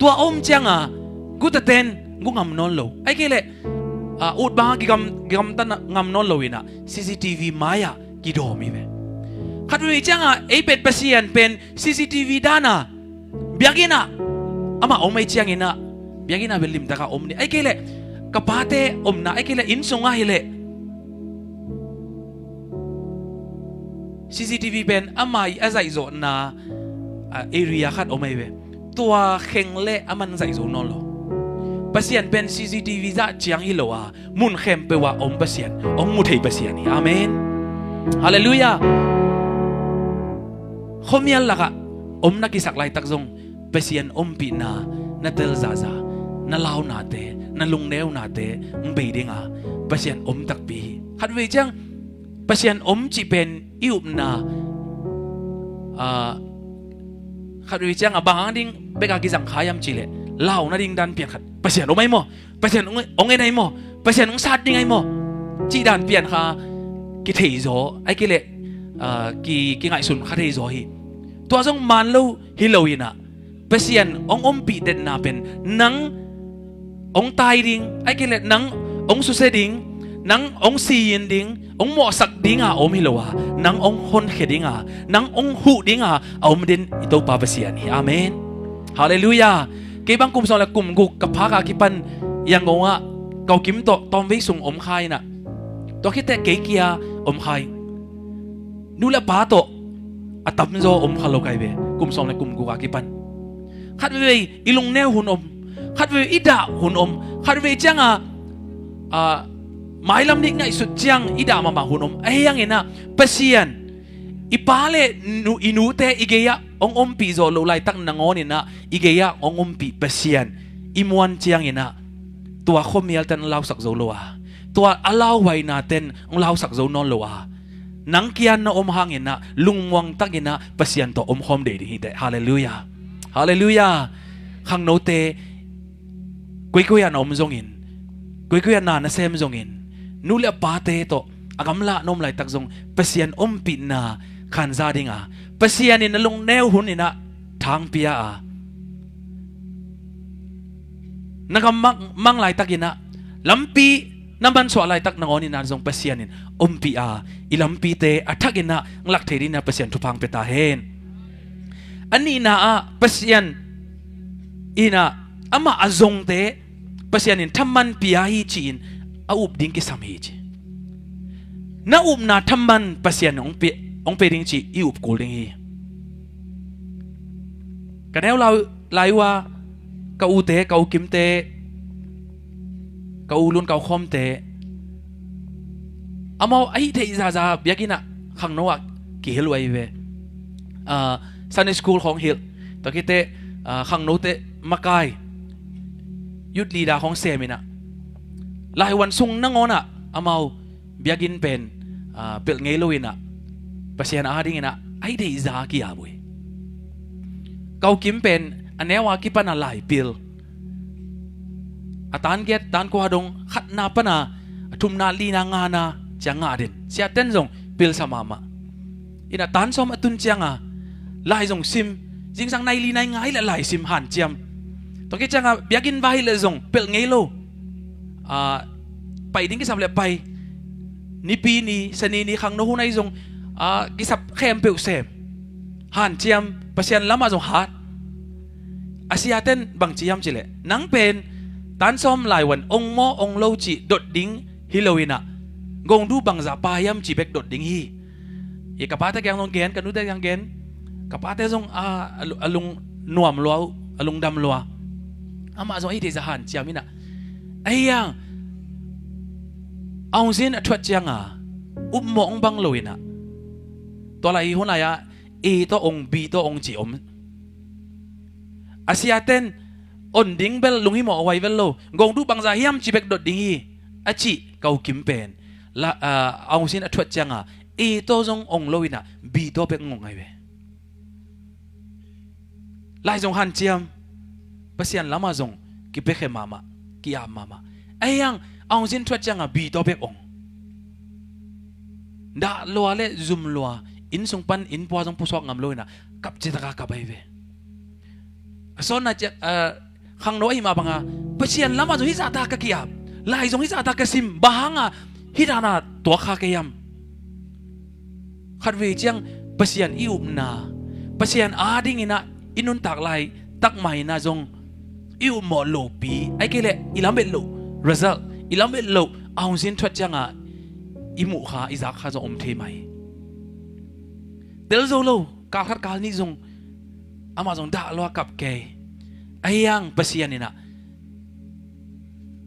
Tua a om cianga gutaten gu ngam nawn lo. Ahih kei leh, ah, ut banga kigam, kigamta na-, ngam nawn lo inah C C T V mai-ah kidawm hi ve. Khat vei cianga ei pen Pasian pen C C T V dana biakinn ah amah om ei cianginah biakinn ah bel limtaka om ni. Ahih kei leh ka pate omna, ahih kei leh inn sungah hileh C C T V pen amah i a zaihzawhna, ah, area khat om ei ve. Tua kheng le aman zaih zo nawn lo. Pasian pen C C T V zah ciang hi lo a, mun khempeuh ah om Pasian, hong mu thei Pasian hi. Amen. Halleluiah. Khuamial lakah om na kisak laitak zong Pasian ompihna na tel zahzah, na launate, na lungneunate ng bei dinga Pasian om takpi hi. Khat vei ciang Pasian om cih pen i upna, ah, khat vei cianga bang hang ding beka kizang kha hiam cihleh, launa ding dan pian khat Pasian om ahi maw, Pasian hong, hong en ahi maw, Pasian hong sat ding ahi maw, cih dan pian kha kithei zaw, ahih kei leh, ah, ki, kingaihsun kha thei zaw hi. Tua zong man lo hi lo inah Pasian hong ompih denna pen nang hong tai ding, ahih kei leh nang hong susia ding, nang hong siyin ding, hong mawhsak dinga a om hi lo a, nang hong honkhia dinga, nang hong huh dinga a om den i Topa Pasian hi. Amen. Halleluiah. Kei bang kum sawm le kum guk ka phak a kipan Yangon ah ka u Kim tawh tawmvei sung om kha inah, tua khit teh kei kia om kha ing. Nu le pa tawh a tamzaw om kha lo kai ve, kum sawm le kum guk a kipan. Khat veivei i lungneu hun om, khat veivei i dah hun om, khat veivei cianga, ah, mailam nih ngaihsut ciang i dah mahmah hun om. Ahi hanginah Pasian, i pa le nu, i nute i gei-ah hong ompih zawh loh laitak nangawninah i gei-ah hong ompih Pasian i muan cianginah tua khuamial ten hong lausak zo lo a, tua a lauhuaina ten hong lausak zo nawn lo a, nang kian na om hanginah lungmuang takinah Pasian tawh omkhawm dei ding hi teh. Halleluiah. Halleluiah. Khangnote koikoi ah na om zongin, koikoi ah na na sem zongin, nu le a pate tawh a gamla na om laitak zong Pasian ompihna khanza dinga, Pasian in na lungneu huninah thangpia a, na gam mang, mang laitakinah lampi na mansuah laitak nangawninah zong Pasian in ompih a, i lampite a thakinah ng lak thei dinginah Pasian thupha pia ta hen. A nihna ah Pasian inah amah a zongte Pasian in thaman pia hi ci-in a up ding kisam hi ci. Na upna thaman Pasian hong pe, hong pe ding cih i up kul ding hi. Ka neu lai, lai uh a ka ute, ka u Kimte, ka u Lun, ka u Khawmte, amau ahi theih zahzah biakinn ah khangno ah kihilh uh ahi ve. Ah, Sunday school khawng hilh, tua khit teh, ah, khangnote makai, Youth leader khong sem inah, laivuan sung nangawnah amau biakinn pen, ah, pelh ngei lo inah, Pasian ading inah a hi deihza a ki-ap uh hi. Ka u Kim pen a neu a kipan a laipil, a tan giat tan kua dong, khatna pana a thumna, lina, ngana ciang ngah den. Siate'n zong pilsa mahmah. Inah tan sawm a tun cianga lai zong sim, zingsang nai li nai nga hi leh lai sim hanciam. Tua khit cianga biakinn va hi leh zong pelh ngei lo. Ah, pai ding kisap leh pai. Nipi ni, Sani ni, khangno hun ahi zong, ah, kisap khempeuh sem. Hanciam, Pasian lamah zong hat. A siate'n bangci hiam cih leh, nang pen tan sawm laivuan ong maw ong lo cih dot ding hi lo inah, gong duh bangzah pa hiam cih bek dot ding hi. I ka pate kiang zong gen, ka nute kiang gen. Ka pate zong a, a lu-, a lung nuam lua uh, a lungdam lua. Amah zong a hi deihza hanciam inah. Ahi hang, a hong zin a thuat cianga upmawh hong bang lo inah, tua lai hi hun lai-ah A tawh ong, B tawh ong cih om. A siate'n on ding bel lunghimawh huai vel lo, gong duh bangzah hiam cih bek dot ding hi a cih ka u Kim pen, la, ah, a hong zin a thuat cianga A tawh zong ong lo inah B tawh bek ong ong ahi ve. Lai zong hanciam, Pasian lamah zong kipiakhia mahmah, ki-ap mahmah. Ahi hang a hong zin thuat cianga B tawh bek ong. Dah lua leh zum lua, inn sung pan inn pua zong pusuak ngam lo inah kap citaka kap ahi ve. A sawtna ciang, ah, khangno ahi mah banga, Pasian lamah zong hih zahta ka ki-ap, lai zong hih zahta ka sim, bang hanga hih dana tuak kha kei hiam? Khatvei ciang Pasian i upna, Pasian ading inah i nuntak laitak mah inah zong i upmawh lopi, ahih kei leh i lamet loh result, i lamet loh a hong zin thuat cianga i muh kha, i zak kha zong om thei mah hi. Tel zo lo, kal khat kal nih zong amah zong dah lua kap kei. Ahi hang Pasian inah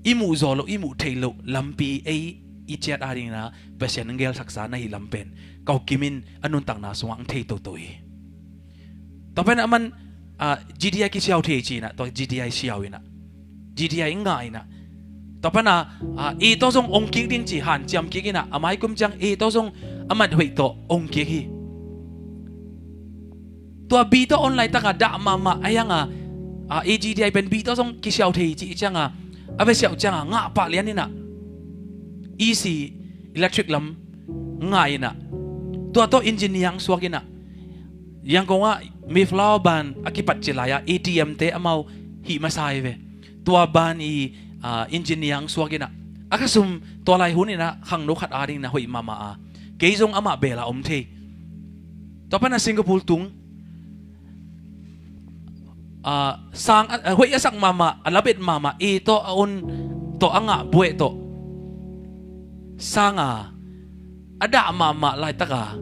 i muh zaw loh, i muh theih loh lampi ei i ciat ading inah Pasian hong gelsaksa na hih lam pen ka u Kim in a nuntakna sungah hong thei toto hi. Tua pen aman, ah, G D I kisiau thei ci inah, tua G D I siau inah, G D I ngah inah, tua pana, ah, A tawh zong ong kik ding ci hanciam kik inah, a mai kum ciang A tawh zong a mat hoih tawh ong kik hi. Tua B tawh on laitaka dah mahmah ahi hanga, ah, A G D I pen B tawh zong kisiau thei ci cianga, a va siau cianga ngah pah lian inah, E C, electric lam ngah inah, tua tawh engineer hong suak inah, Yangon ah Mayflower ban a kipat ci lai-a A T M te amau hih masa hi ve. Tua ban i, ah, engineer hong suak inah, a khasum tua lai hun inah khangno khat ading inah hoih mahmah a, kei zong amah bela om thei. Tua pana Singapore tung, ah, sang, ah, hoih a sak mahmah, a lamet mahmah, A tawh a on tawh a ngah buaih tawh sanga a dah mahmah laitaka,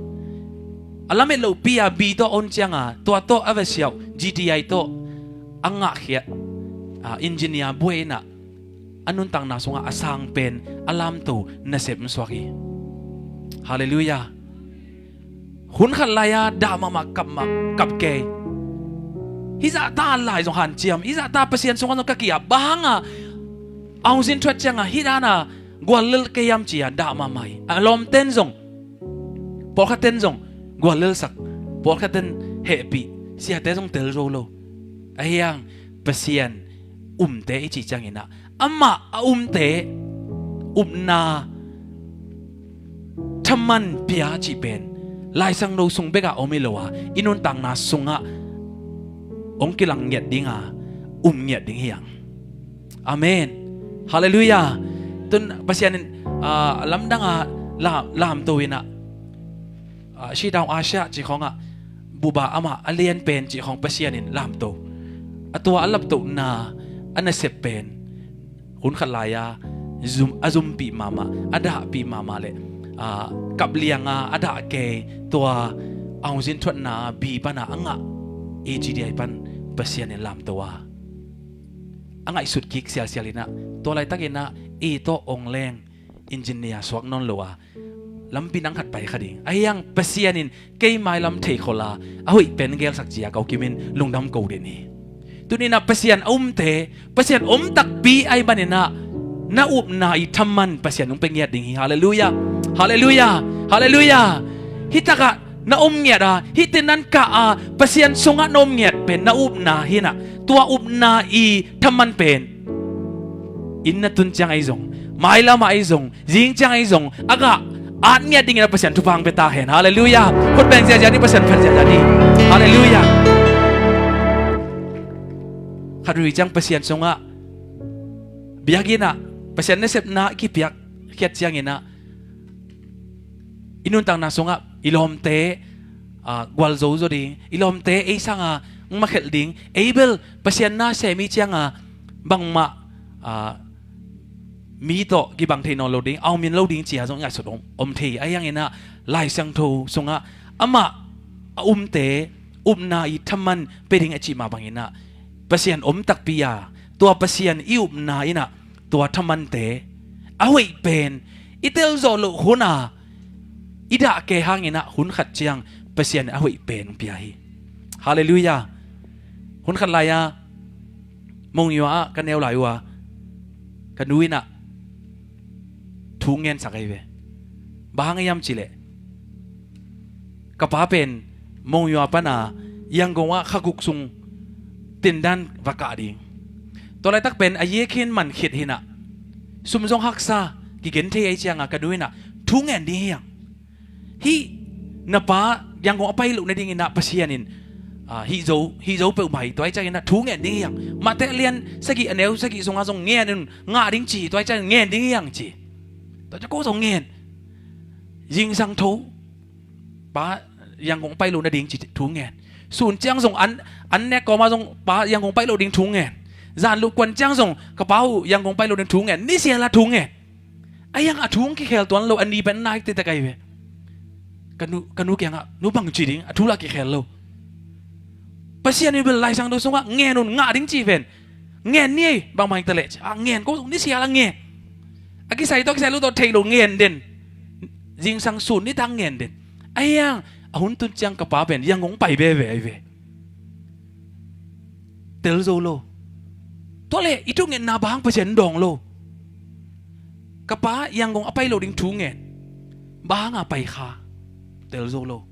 a lamet lohpi-a B tawh a on cianga, tua tawh a va siau G D I tawh a ngahkhiat, ah, engineer buaih inah a nuntakna sungah a sang pen a lamto nasep hong suak hi. Halleluiah. Hun khat lai-a dah mahmah kap mah, kap kei. Hih zahta lai zong hanciam, hih zahta Pasian sungah zong ka ki-ap, bang hanga a hong zin thuat cianga hih dana guallel kei hiam ci-a dah mahmah hi. A lawmte'n zong, pawlkhatte'n zong guallelsak, pawlkhatte'n hehpih, siate zong tel zo lo. Ahi hang Pasian umte i cih cianginah, amah a umte upna thaman pia cih pen laisangno sung bekah om hi lo a, i nuntakna sungah hong kilang ngiat dinga, um ngiat ding hi hang. Amen. Halleluiah. Tun Pasian in, ah, lamdanga la-, lamto inah, ah, Shutdown Asia cih khawngah buba amah a lian pen cih khawng Pasian in lamto. A tua a laptohna a nasep pen hun khat lai-a zum, a zumpih mahmah, a dahpih mahmah le, ah, kaplianga a dah kei, tua a hong zin thuatna B pana a ngah A G D I pan Pasian in lamto a, a ngaihsut kik sialsial inah, tua laitakinah A tawh ong leng engineer suak nawn lo a, lampi nang khat pai kha ding. Ahi hang Pasian in kei mailam thei khol a, a hoih pen gelsak ci-a ka u Kim in lungdam ko den hi. Tuninah Pasian a umte, Pasian om takpi ahi maninah na upna i thaman Pasian hong pia ngiat ding hi. Halleluiah. Halleluiah. Halleluiah. Hitakah na om ngiat a, hihte nan kah a, Pasian sungah na om ngiat pen na upna hinah, tua upna i thaman pen inn na tun ciang ahi zong, mailam ah ahi zong, zing ciang ahi zong, a gah at ngiat dingin a Pasian thupha hong pia ta hen. Halleluiah. Khut beng ziahziah ni, Pasian phat ziahziah ni. Halleluiah. Khat veivei ciang Pasian sungah biakinn ah Pasian nasepna i kipiak khiat cianginah i nuntakna sungah i lawmte, ah, gualzo zaw ding, i lawmte ei sanga hong makhelh ding, ei bel Pasian nasem i cianga bangmah, ah, mi tawh kibang thei nawn lo ding, a om in lo ding cia zong i ngaihsut om, om thei. Ahi hanginah Lai Siangtho sungah amah a umte upna i thaman pia ding a cih mah banginah Pasian om takpi a, tua Pasian i upna innah tua thamante a hoih pen i telzawh loh hun a i dah kei hanginah hun khat ciang Pasian a hoih pen pia hi. Halleluiah. Hun khat lai-a Monywa ah ka neu lai uh a, ka nu innah thu ngensak ahi ve. Bang hang hiam cihleh, ka pa pen Monywa pana Yangon ah khaguk sung tindan va kah ding. Tua laitak pen a yekhin man khit hinah, sum zong haksa, kigen thei ahi cianga ka nu innah thu ngen ding hi hang. Hih na pa Yangon a pai loh nadinginah Pasian in, ah, hih zo, hih zo peuhmah hi, tua ahi cianginah thu ngen ding hi hang. Matthai lian sagih a neu sagih sungah zong ngen un, ngah ding ci hi, tua ahi ciangin ngen ding hi hang ci. Tua ciang ko zong ngen. Zingsang tho pa Yangon a pai loh nading ci thu ngen. Sun ciang zong an, an nek kawmah zong pa Yangon pai loh ding thu ngen. Zan luh kuan ciang zong ka pa uh Yangon pai loh ding thu ngen. Nisiala thu ngen. Ahi hang a thu hong kikhel tuan lo, a ni pen nai tektek ahi ve. Ka nu, ka nu kiangah, nu bang ci ding, a thu lah kikhel lo. Pasian in bel Lai Siangtho sungah ngen un, ngah ding ci ven. Ngen ni ei, bangmah hi ta leh ci. A ngen ko zong nisiala ngen. A kisai tawh, kisai lo tawh theih lo ngen den. Zingsang sun nitak ngen den. Ahi hang a hun tun ciang ka pa pen Yangon pai veve ahi ve. Tel zo lo. Tua leh i thungetna bang hang Pasian dawng lo. Ka pa Yangon a pai loh ding thu ngen. Bang hang a pai kha. Tel zo lo.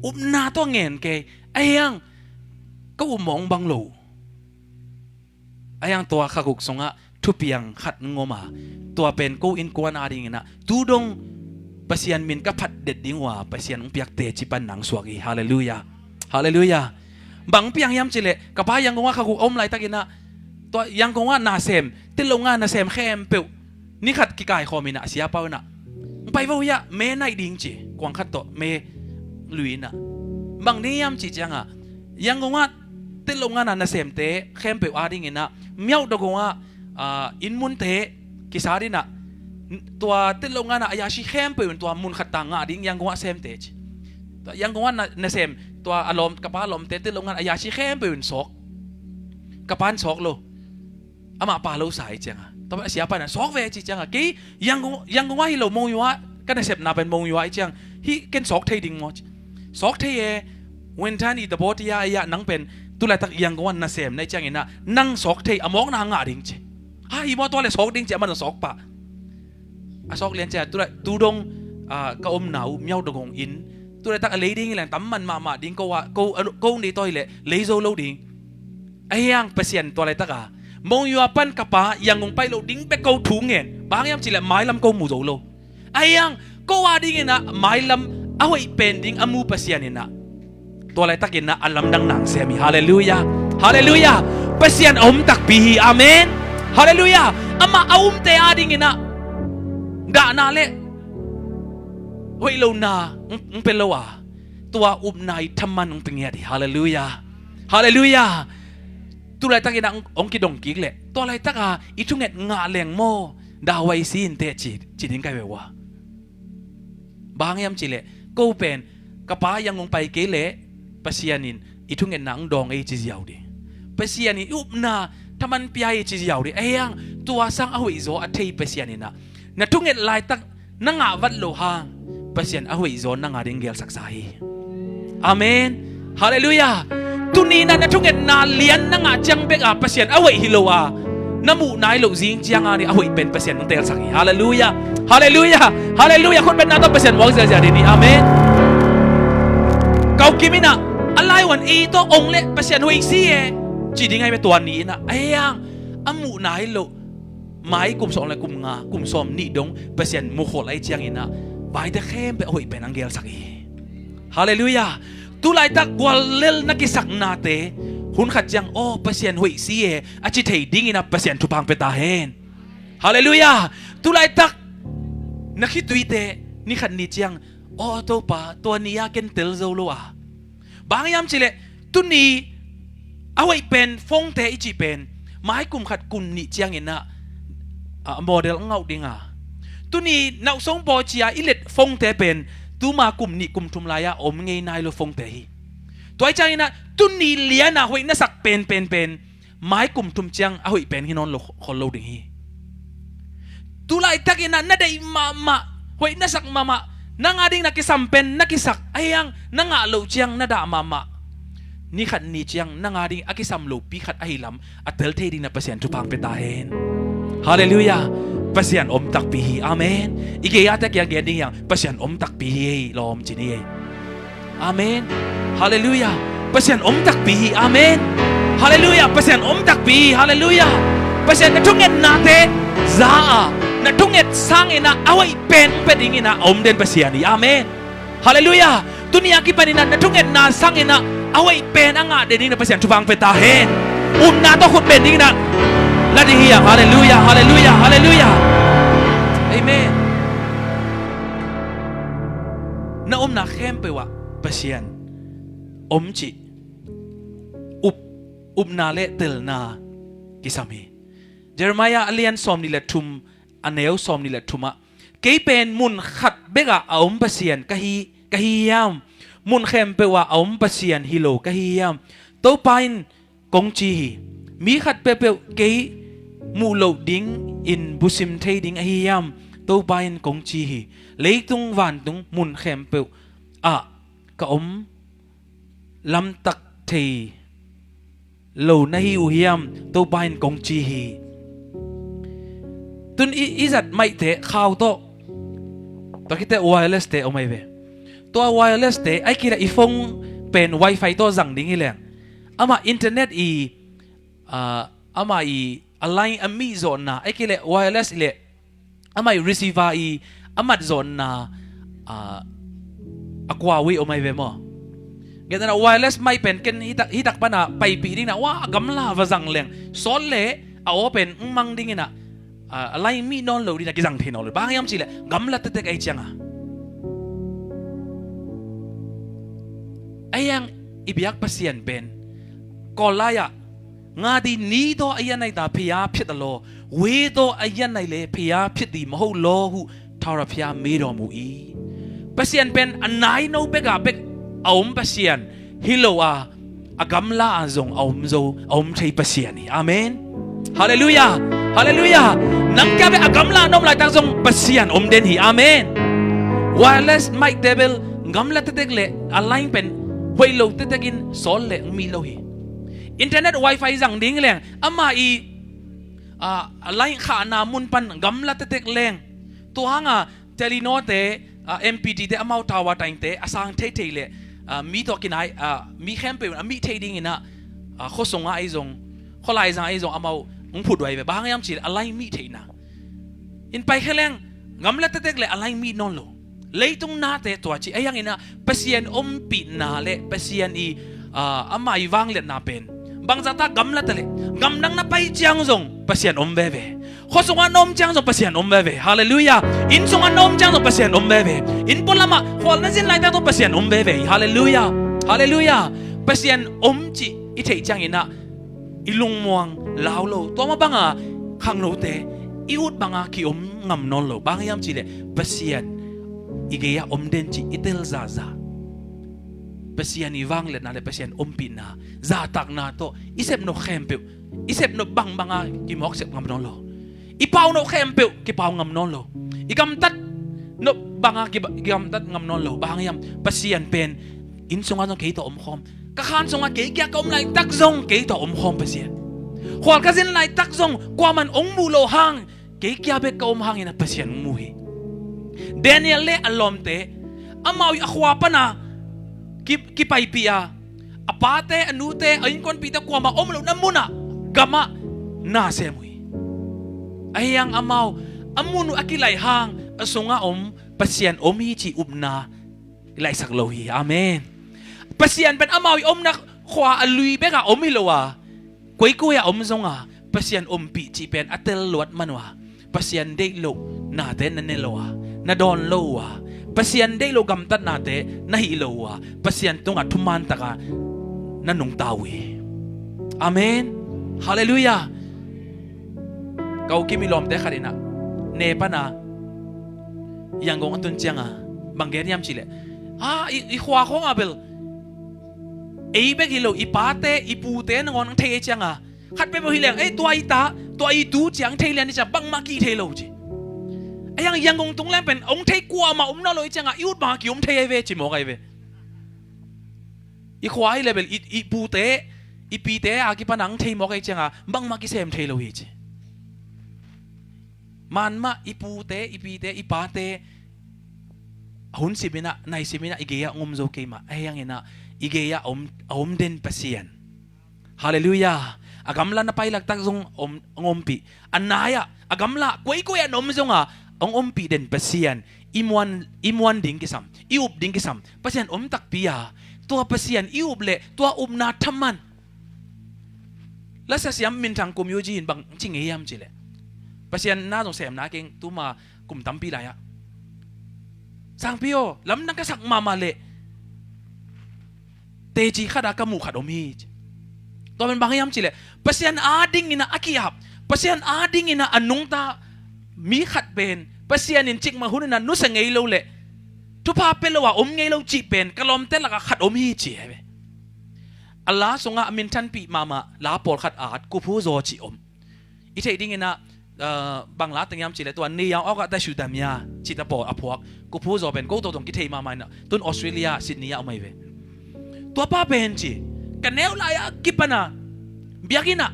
Upna tawh ngen kei. Ahi hang ka upmawh hong bang lo. Ahi hang tua khaguk sungah thupiang khat hong om a, tua pen ko innkuan adinginah tu dong Pasian min ka phat det ding uh a, Pasian hong piak teci pan nang suak hi. Halleluiah. Halleluiah. Bang piang hiam cihleh, ka pa Yangon ah khaguk a om laitakinah, tua Yangon ah nasem, tel lo nga nasem khempeuh ni khat kikaikhawm inah a siapa unah, hong pai vo hiah, me naih ding ci, kuang khat tawh me lui inah. Bang ding hiam cih cianga, Yangon ah tel lo nga nasemte khempeuh adinginah Myauk Dogong ah, ah, innmunte kisat inah, tua tel lo nga a yashi khempeuh in tua mun khat ta ngah ding Yangon ah semte ci. Tua Yangon ah na, nasem, tua a lawm, ka pa lawmte tel lo nga a yashi khempeuh in sawk. Ka pa in sawk lo. Amah pa lo sa ahi cianga, tua a siapa inah sawk ve ci cianga, kei Yangon, Yangon ah hi lo, Monywa, ka nasepna pen Monywa ahi ciang, hih ken sawk thei ding maw ci. Sawk thei e, Wentani Dabotia, ahi ah nang pen tu laitak Yangon ah nasem na hih cianginah nang sawk thei, a mawkna ngah ding ci. Ha, hi maw, tua leh sawk ding ci, amah na sawk pah. A sawk lian ciah, tu lai, tu dong, ah, ka omna uh Myauk Dogong in tu laitak a lei ding hi leng tam man mahmah ding, ko ah, ko, ko nei tawi leh lei zo lo ding. Ahi hang Pasian tua laitaka Monywa pan ka pa Yangon pai loh ding bek ko thu ngen. Bang hang hiam cihleh mailam ko mu zo lo. Ahi hang ko adinginah mailam a hoih pen ding a mu Pasian inah tua laitakinah a lamdang nang sem hi. Halleluiah. Halleluiah. Pasian a om takpi hi. Amen. Halleluiah. Amah a umte adinginah dahna le hoih lona hong, hong pia lo a, tua upna i thaman hong pia ngiat hi. Halleluiah. Halleluiah. Tu laitakinah hong, hong kidong kik leh, tua laitaka i thunget ngah leng maw, dahuai si inteh ci, ci ding kai ve ua. Bang hang hiam cihleh, ko pen ka pa Yangon pai kei leh Pasian in i thungetna hong dawng ei ci ziau ding. Pasian in i upna thaman pia ei ci ziau ding. Ahi hang tua sang a hoihzaw a thei Pasian inah na thunget laitak na ngah vat loh hang Pasian a hoihzaw na ngah ding gelsaksa hi. Amen. Halleluiah. Tuni in ah na thungetna lian na ngah ciang bek a Pasian a hoih hi lo a na muh nai loh zing ciang a ni a hoih pen Pasian hong teelsak hi. Halleluiah. Halleluiah. Halleluiah. Khut beng na tawh Pasian muak ziahziah ding hi. Amen. Kau kim in ah a laivuan ei tawh ong leh Pasian hoih si e ci ding ahi ve. Tua ni in ah a hiang a muh nai loh mai kum sawm le kum nga, kum sawm nih dong Pasian mukhol ahi ciang in ah vaite khempeuh a hoih pen ang gelsak hi. Halleluiah. Tulaitak guallel na kisaknate hun khat ciang aw Pasian hoih si e a ci thei ding in ah Pasian thupha pia ta hen. Halleluiah. Tulaitak na khituite ni khat ni ciang aw Topa tua ni a ken tel zo lo a. Bang hiam cih leh tuni a hoih pen phone-te i cih pen mai kum khat kum nih ciang in ah a model a ngauh ding a. Tuni nauhsong paw ci a i let phone-te pen tuma kum nih kum thum lai a om ngei nai lo phone-te hi. Tua hi ciang in ah tuni lian a hoih na sak pen pen pen mai kum thum ciang a hoih pen hi nawn lo khol lo ding hi. Tulaitak in ah na deih mahmah, hoih na sak mahmah, nang a ding na kisam pen na kisak a hiang na ngah loh ciang na dah mahmah. Ni khat ni ciang nang a ding a kisam lopi khat ahi lam a tel thei ding na Pasian thupha pia ta hen. Halleluiah. Pasian om takpi hi. Amen. I gei a te kiang gen ding hiang Pasian om takpi hi ei lawm ci ni ei. Amen. Halleluiah. Pasian om takpi hi. Amen. Halleluiah. Pasian om takpi hi. Halleluiah. Pasian na thungetnate za a na thunget sang in ah a hoih pen pia ding in ah a om den Pasian hi. Amen. Halleluiah. Tuni a kipan in ah na thungetna sang in ah a hoih pen a ngah den ding na Pasian thupha pia ta hen. Upna tawh khut beng ding in ah la ding hi. Halleluiah. Halleluiah. Halleluiah. Amen. Na omna khempeuh ah Pasian om cih up, upna le telna kisam hi. Jeremiah a lian sawm nih le thum a neu sawm nih le thum ah kei pen mun khat bek ah a om Pasian ka hi, ka hi hiam? Mun khempeuh ah a om Pasian hi lo ka hi hiam? Topa in kong ci hi. Mi khat peuhpeuh kei muh loh ding in busim thei ding ahi hiam? Topa in kong ci hi. Leitung vantung mun khempeuh ah ka om lamtak thei lo na hi uh hiam? Topa in kong ci hi. Tun i, i zat maihte khau tawh tua khite wireless te om ahi ve. Tua wireless te ai kila i phone pen wifi tawh zang ding hi leng amah internet i, ah, amah i a line a mih zawhna ai kila wireless i leh amah i receiver i a mat zawhna, ah, a kua ui om ahi ve maw? Gentehna wireless mic pen ken hitak, hitak pana paipih ding na ua a gamla va zang leng sawt le a aw pen ng mang ding in ah, ah, a line mih nawn lo ding na kizang thei nawn lo. Bang hiam cih leh gamla tektek ahi ciang a. Ahi hang i biak Pasian pen Kawl lai-ah nga di ni tawh a ian aita phia phiat a law, we tawh a ian ai le phia phiat di maho law huh thara phia medawm uh i. Pasian pen a naino bek a bek a om Pasian hi lo a, a gamla a zong a om zo, a om thei Pasian hi. Amen. Halleluiah. Halleluiah. Nang kia bek a gamla a na om laitak zong Pasian om den hi. Amen. Wireless mic table gamla tektek le a line pen hoih lo tektek in sawt le ng mi lo hi. Internet wifi zang ding leng amah i, ah, a line khahna mun pan gamla tektek leng tua hanga Telenor te, ah, M P T te amau tower taingte a sang theithei le, ah, mi tawh kinai, ah, mi khempeuh a mih thei ding in ah, ah, khuasung ah ahi zong khualai zang ahi zong amau ng phut uai ve. Bang hang hiam cih leh a line mih theihna in pai khe leng gamla tektek le a line mih nawn lo. Leitung nate tua ci ahi hang in ah Pasian ompihna le Pasian i, ah, amah i vangliatna pen bangzah ta gamla ta le gamdang na pai ciang zong Pasian om veve. Khuasung ah na om ciang zong Pasian om veve. Halleluiah. Inn sung ah na om ciang zong Pasian om veve. Inn pualam ah khual na zin laitak zong Pasian om veve. Halleluiah. Halleluiah. Pasian om cih i theih ciang in ah i lungmuang lau lo. Tua mah banga khangnote i ut banga kiom ngam nawn lo. Bang hiam cih leh Pasian i gei ah om den cih i tel zahzah. Pasian i vangliatna le Pasian ompihna zahtakna tawh i sepnop khempeuh, i sepnop bangbanga kimawk sep ngam nawn lo. I paunop khempeuh kipau ngam nawn lo. I gamtat nop banga ki, kigamtat ngam nawn lo. Bang hang hiam? Pasian pen inn sungah zong kei tawh omkhawm, Ka khan sungah kei kia ka om laitak zong kei tawh om khawm Pasian. Khual ka zin laitak zong kuaman hong muh loh hang kei kia bek ka om hangin a Pasian hong mu hi. Daniel le a lawmte amau ih a khua pana ki, kipaipih a, a pate, a nute, a innkuanpihte kuamah om lohna munah gamah na sem uh hi. Ahi hang amau a mun uh a kilaih hang a sungah om Pasian om hi cih upna i laihsak lo hi. Amen. Pasian pen amau i omna khua a lui bekah om hi lo a, koikoi ah om zonga Pasian ompih cih pen a tel luat man uh a, Pasian deih loh nate na ne lo a, na dawn lo uh a, Pasian deih loh gamtatnate na hih lo uh a, Pasian tungah thuman taka na nungta uh hi. Amen. Halleluiah. Ka u Kim i lawmte khat inah ne pana Yangon a tun cianga bang gen hiam cihleh, a, i, i khua khawngah bel ei bek hi lo, i pate, i pute nangawn ang thei ei cianga, khat peuhpeuh hi leng, ei, tua i ta, tua i tu ciang thei lian i ciang bangmah kih thei lo ci. Ei, ang Yangon tung leng pen ong thei kuamah om nawn lo i cianga i ut bangah ki om thei ei ve ci mawk ei ve. I khua hi le bel i, i pute, i pite a kipan ang thei mawk ei cianga bangmah kisem thei lo hi ci. Manmah i pute, i pite, i pate a hun siminah, nai siminah i gei-ah ngom zo kei mah, ahi hanginah i gei-ah a om, a om den Pasian. Halleluiah. A gamla na pai laktak zong om, hong ompih. A nai-ah, a gamla koikoi ah na om zonga hong ompih den Pasian i muan, i muan ding kisam, i up ding kisam. Pasian om takpi a, tua Pasian i up leh tua upna thaman. Lasa siam minthang Kum Yu Ji in bang ci ngei hiam cihleh, Pasian na zong semna keng tuma kum tampi lai-ah, sangpi aw, lamdang ka sak mahmah leh teci khatah ka muh khat om hi ci. Tua pen bang hiam cihleh, Pasian adinginah a ki-ap, Pasian adinginah a nungta mi khat pen Pasian in cikmah huninah nusia ngei lo leh thupha pia lo a om ngei lo cih pen ka lawmte lakah khat om hi ci hi ve. A la sungah a minthanpih mahmah la pawlkhat at Kuphu Zaw cih om. I theih dinginah, ah, bang la teng hiam cihleh tua New York awkah Taisudamia cih ta pawl a phuak Kuphu Zaw pen ko tawh tawh kithei mahmah inah tun Australia, Sydney ah om ahi ve. Tua pa pen ci, ka neu lai-ah kipana biakinnah,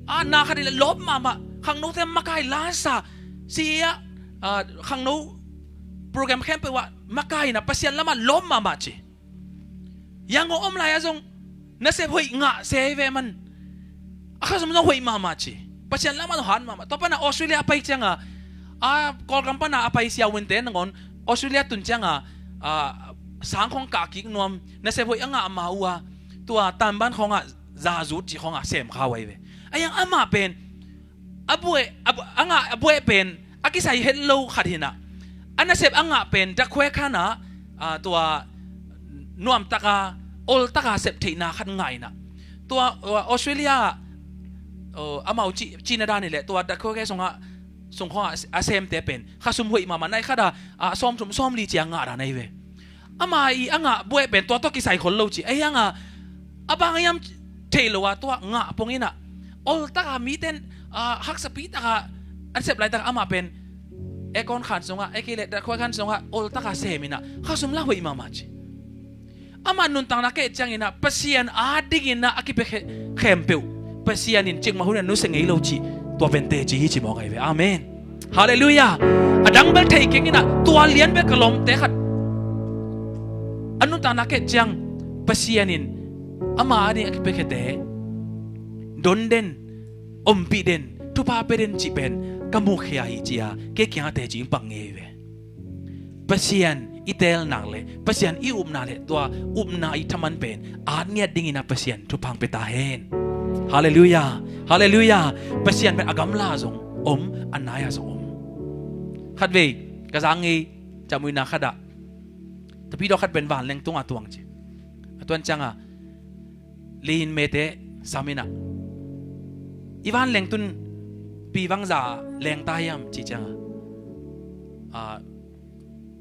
ah, na khat i leh lawp mahmah, khangnote makai lasa, si-ah, ah, khangno program khempeuh ah makai inah Pasian lamah lawp mahmah ci. Yangon om lai-ah zong nasep hoih ngah se hi ve man. A khasum zong hoih mahmah ci. Pasian lamah zong hat mahmah. Tua pana Australia a pai cianga, a Kawlgam pana a pai siavuante nangawn Australia tun cianga, a, sang khong kah kik nuam, nasep hoih a ngah ma uh a, tua tanban khongah zazut cih khongah sem kha uh ahi ve. Ahi hang amah pen a buaih, a bu-, a ngah, a buaih pen a kisai het lo khat hinah, a nasep a ngah pen dakhwe khanah, ah, tua nuamtaka, oltaka sep theihna khat ngah inah, tua, uh, Australia, uh, amau ci, cihna dan hileh tua dakhwe khe sungah, sung khongah a semte pen khasum hoih mahmah, nai khatah, ah, sawmthum sawmli cia ngah dan ahi ve. Ama ih a ngah buaih pen tua tawh kisai khol lo ci. Ahi hanga a bang hiam thei lo a tua ngah pong inah oltaka miten, ah, haksapi taka an sep laitaka amah pen aircon khan sungah, ei kei leh dakhwe khan sungah oltaka sem inah khasum la hoih mahmah ci. Amah nuntakna keh cianginah Pasian adinginah a kipia khe-, khempeuh Pasian in cikmah hunin nusia ngei lo cih tua pen teci hi ci mawk ahi ve. Amen. Halleluiah. A dang bel thei keng inah tua lian bel ka lawmte khat a nuntakna keh ciang Pasian in ama ading a kipiakhiate don den, ompih den, thupha pia den cih pen ka mukhia hi ci-a kei kiangah teci hong pang ngei ve. Pasian i teel nak le Pasian i upna le tua upna i thaman pen at ngiat dinginah Pasian thupha hong pia ta hen. Halleluiah. Halleluiah. Pasian pen a gamla zong om, a nai-a zong om. Khatvei ka zang ngei, camuina khatah, tapi dawh khat pen vanleng tungah tuang ci. A tuan cianga lihin mete sam inah, i vanleng tun pi vangza lengta hiam ci cianga, ah,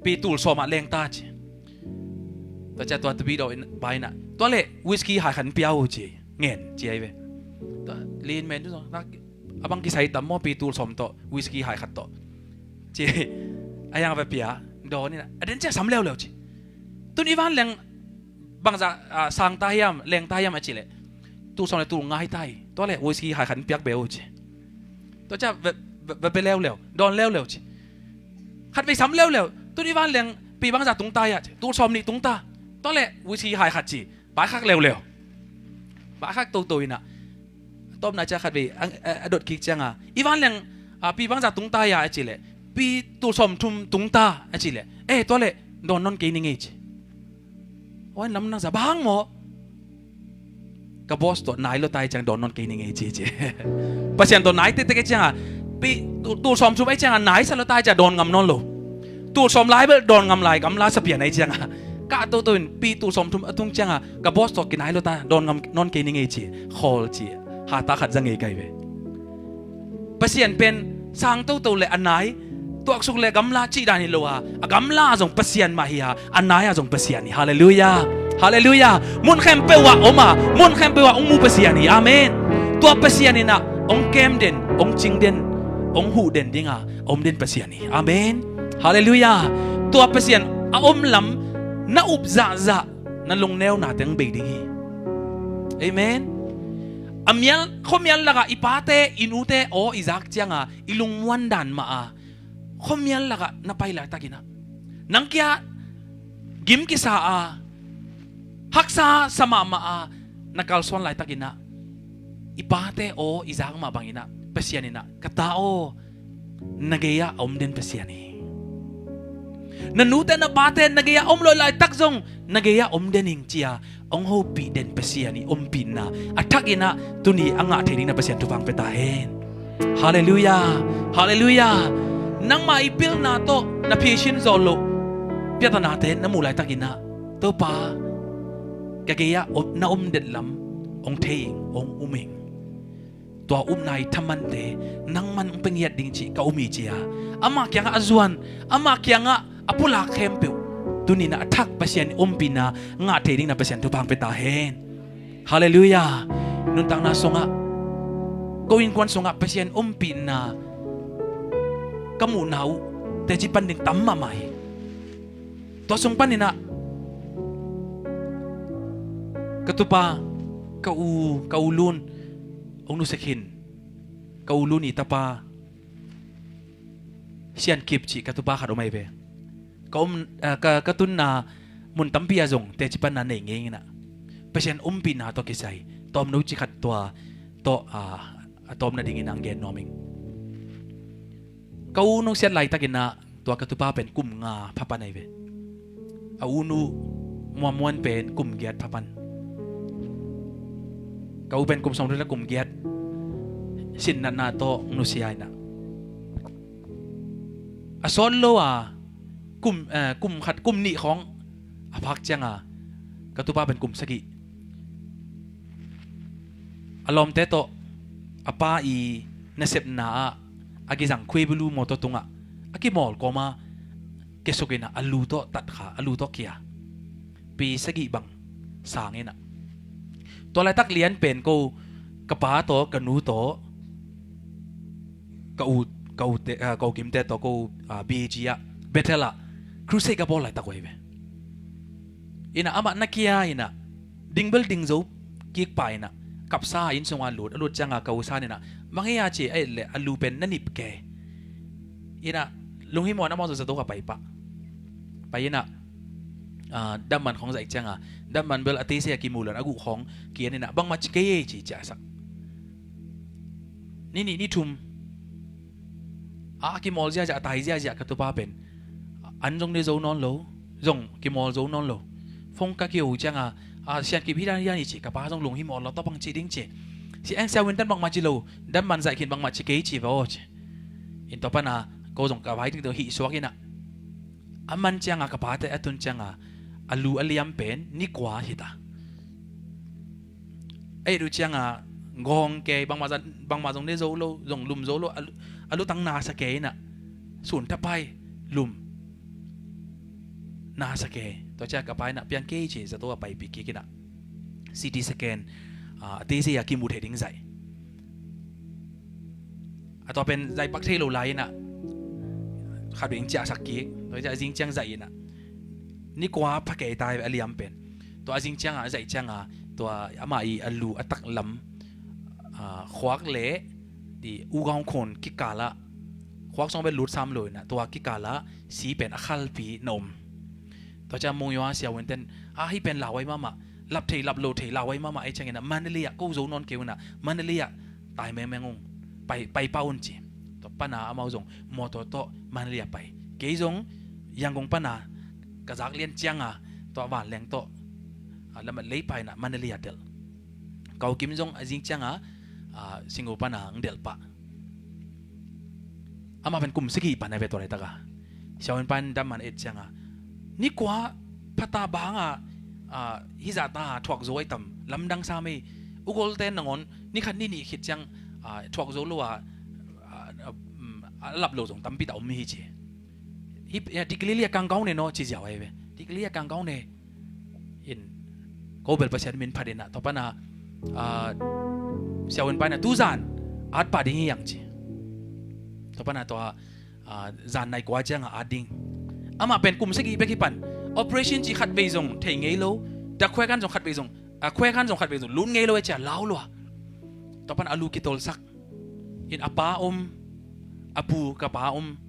pi tul sawmah lengta ci. Tua cia tua tapi dawh in pai inah, tua le whisky hai khan pia uh ci. Ngen ci ahi ve. Tua lihin men tu zong a bang kisai tam maw, pi tul sawm tawh whisky hai khat tawh ci. A yang va pia dawn inah a den cia sam leuleu ci. Tun i vanleng Bangzah, ah, sang ta hiam, leng ta hiam a cih leh, tul sawm le tul nga hi ta hi. Tua leh whisky hai khat piak beh uh ci. Tua ciang va, va, va bia leuleu, dawn leuleu ci. Khatvei sam leuleu, tuni vanleng pi bangzah tung ta hiam ci. Tul sawm nih tung ta. Tua leh whisky hai khat ci. Paikhak leuleu. Paikhak toto in ah, tawpna ciang khatvei a, a, a dot kik ciangin, i vanleng, a, pi bangzah tung ta hiam a cih leh, pi tul sawm thum tung ta a cih leh, eh, tua leh dawn nawn kei ning ei ci. Oi, lam nang za bang maw? Ka boss tawh nai lua ta hi ciang dawn nawn kei ning ei ci ci. Pasian tawh nai tektek ei ciangin, pi tul, tul sawm thum ei ciangin nai sa lua ta hi ciang dawn ngam nawn lo. Tul sawm lai bel dawn ngam lai, gamla sa pian ei ciangin, ka toto in pi tul sawm thum a tung ciangin, ka boss tawh kinai lua ta, dawn ngam nawn kei ning ei ci. Khawl ci. Hata khat za ngei kai ve. Pasian pen sang toto le a nai, tuaksuk le gamla cih dan hi lo a, a gamla ah zong Pasian mah hi a, a nai ah zong Pasian hi. Halleluiah. Halleluiah. Mun khempeuh ah om a, mun khempeuh ah hong mu Pasian hi. Amen. Tua Pasian in ah hong kem den, hong cing den, hong huh den ding a om den Pasian hi. Amen. Halleluiah. Tua Pasian a om lam na up zahzah, na lungneuna teng bei ding hi. Amen. A mial, khuamial lakah i pate, i nute aw i zak ciangin i lungmuan dan mah a, khuamial lakah na pai laitakin ah, nang kia gim kisa a, haksa sa mahmah a, na kalsuan laitakin ah, i pate aw i zak mah bangin ah, Pasian in ah, ka ta aw, na gei-ah a om den Pasian hi. Na nute na pate na gei-ah a om lo laitak zong, na gei-ah a om den ing ci-a hong hopih den Pasian i ompihna a thakin ah tuni a ngah thei ding na Pasian thupha hong pia ta hen. Halleluiah. Halleluiah. Nangmah i pilna tawh na phisin zawh loh piatanate na muh laitakin ah, Topa, ka gei-ah om, na om den lam hong thei ing, hong um ing. Tua upna i thamante nangman hong pia ngiat ding cih ka um hi ci-a, amah kiangah a zuan, amah kiangah a pulak khempeuh tuni-in ah a thak Pasian i ompihna ngah thei ding na Pasian thupha hong pia ta hen. Halleluiah. Nuntakna sungah, ko innkuan sungah Pasian ompihna ka muhna uh teci pan ding tam mahmah hi. Tua sung panin ah ka tupa, ka u, ka u Lun hong nusia khin. Ka u Lun i tapa Sian Kip cih ka tupa khat om ahi ve. Ka om, ah, ka, ka tunna mun tampi ah zong teci panna nei ngei ing ah, Pasian ompihna tawh kisai tawmno ci khat tua tawh, ah, a tawm nadingin ah hong gen nuam ing. Ka u nusiat laitakin ah tua ka tupa pen kum nga pha pan ahi ve. A u nu Muamuan pen kum giat pha pan. Ka u pen kum sawmthum le kum giat sin natna tawh nusia in ah, a sawt lo a kum, eh, kum khat kum nih khawng a phak ciangin ka tupa pen kum sagih. A lawmte tawh a pa i nasepna ah a kizang khuaibulu mawtaw tungah a kimawl kawma kiasuk in ah a lu tawh tatkha, a lu tawh kia. Pi sagih bang sang in ah. Tua laitak lian pen ko, ka pa tawh, ka nu tawh, ka u, ka u te, ah, ka u Kimte tawh ko, ah, B G ah, Bethel ah crusade ka bawl laitak uh ahi ve. In ah amah na kia in ah, ding bel ding zo kik pa in ah, kapsa inn sungah lut, a lut ciangin ka u san in ah, bang hia ci a et leh a lu pen na nip kei. In ah lunghimawh in amah zong zato ka pai pah. Pai in ah, ah, damman khawng zaih ciangin, damman bel a teisei a kimu lo in a guh khawng ki-en in ah, bangmah ci kei ei ci ciahsak. Ni nih ni thum a, a kimawl ziahziah, a tai ziahziah ka tupa pen an zong ne zo nawn lo, zong kimawl zo nawn lo. Phone ka kiho ciangin, a, Sian Kip hi dan hi dan hi ci, ka pa zong lunghimawh lo, tua bang ci ding ci. Si eng sia wintan bangmah ci lo, damman zaih khin, bangmah ci kei ci ve aw ci. In tua pan a ko zong ka vai ding tawh hih suak in ah, a man ciangin ka pate a tun ciangin a lu a liam pen ni kua hi ta. A et uh ciangin gawng kei, bangmah zong, bangmah zong ne zo lo, zong lum zo lo, a lu, a lutang nasa kei in ah, sun thapai, lum nasa kei. Tua ciang ka pa in ah piang kei ci, zato a paipih kik in ah, C T scan, ah, a teisei a kimu thei ding zaih. A tua pen zaih pak thei lo lai in ah, khatvei in ciahsak kik, tua ciang zing ciang zaih in ah, ni kua pha kei ta hi ve a liam pen. Tua a zing cianga, a zaih cianga, tua amah i a lu a taklam, ah, khuak le di ugaung khon kikalah, khuak sung bel lut sam lo inah, tua kikalah si pen a khalpi na om. Tua ciang mung yua siawin ten, a hi pen lauai mahmah, lap thei lap lo thei lauai mahmah ei ciangin ah Mandalay ah ko zo nawn keu inah Mandalay ah tai mengmeng ung, pai, pai pah un ci. Tua pana amau zong motor tawh Mandalay ah pai. Kei zong Yangon pana ka zak lian cianga tua vanleng tawh, ah, lambat lei pai inah Mandalay ah delh. Kau Kim zong a zing cianga, ah, Singapore pana ang delh pah. Amah pen kum sagih pan a ve tua laitaka. Siawin pan dam man et cianga, ni kua phata banga, ah, hizah ta thuak zo ai tam, lamdang sa mei. Ugol ten nangawn ni khat ni nih khit ciang, ah, thuak zo lo a, ah, ah, um, a lap lo zong tampi ta om hi ci. Hi, ya, degree li a kangkau ne no ci ziau ai ve. Degree li a kangkau ne. In ko bel Pasian min phat inah tua pana, ah, siawin pana tuzan at pah ding hi ang ci. Tua pana tua, ah, zan nai kua cianga at ding. Amah pen kum sagih bek hi pan. Operation ci khat vei zong thei ngei lo. Dak khuai khan zong khat vei zong, ah, khuai khan zong khat vei zong lut ngei lo e cia lau lua. Tua pana a lu kitolsak. In a pa om, a pu ka pa om,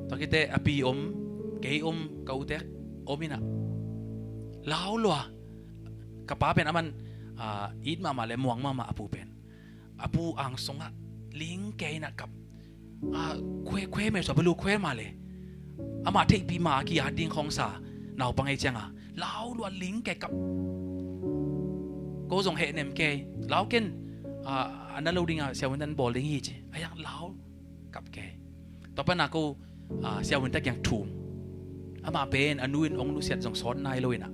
tua kite a pi om, kei om, ka ute om inah lau lua. Ka pa pen aman, ah, it mahmah le muang mahmah a pu pen. A pu ang sungah ling kei inah kap. Ah, khue, khue me sua balu khue mah le. Amah theihpih mah a ki-at ding khawngsa naupang ei cianga lau lua ling kei kap. Ko zong heh nem kei lau ken, ah, a na lo dinga siawin tan bawl ding hi ci. A yang lau kap kei. Tua pana ko, ah, siawin ta kiang thum. Amah pen a nu in ong nusiat zong sawt nai lo inah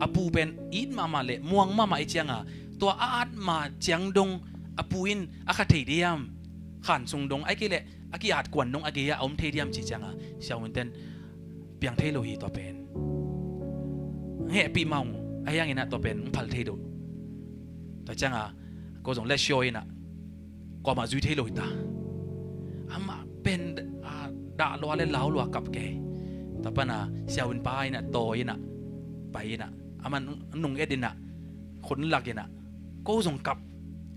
a pu pen it mahmah le muang mahmah ei cianga tua a at ma ciang dong a pu in a kha thei diam? Khan sung dong ai kei le a ki-at kuan dong a gei-ah a om thei diam ci cianga siawin ten piang thei lo hi tua pen. Hehpih mah ung, a hiang inah tua pen ng phal thei do. Tua cianga ko zong le siaw inah kuamah zui thei lo hi ta. Amah pen, ah, dah lua le lau lua kap kei. Tua pana siawin pa inah tawi inah pai inah aman nung et inah khun lak inah ko zong kap,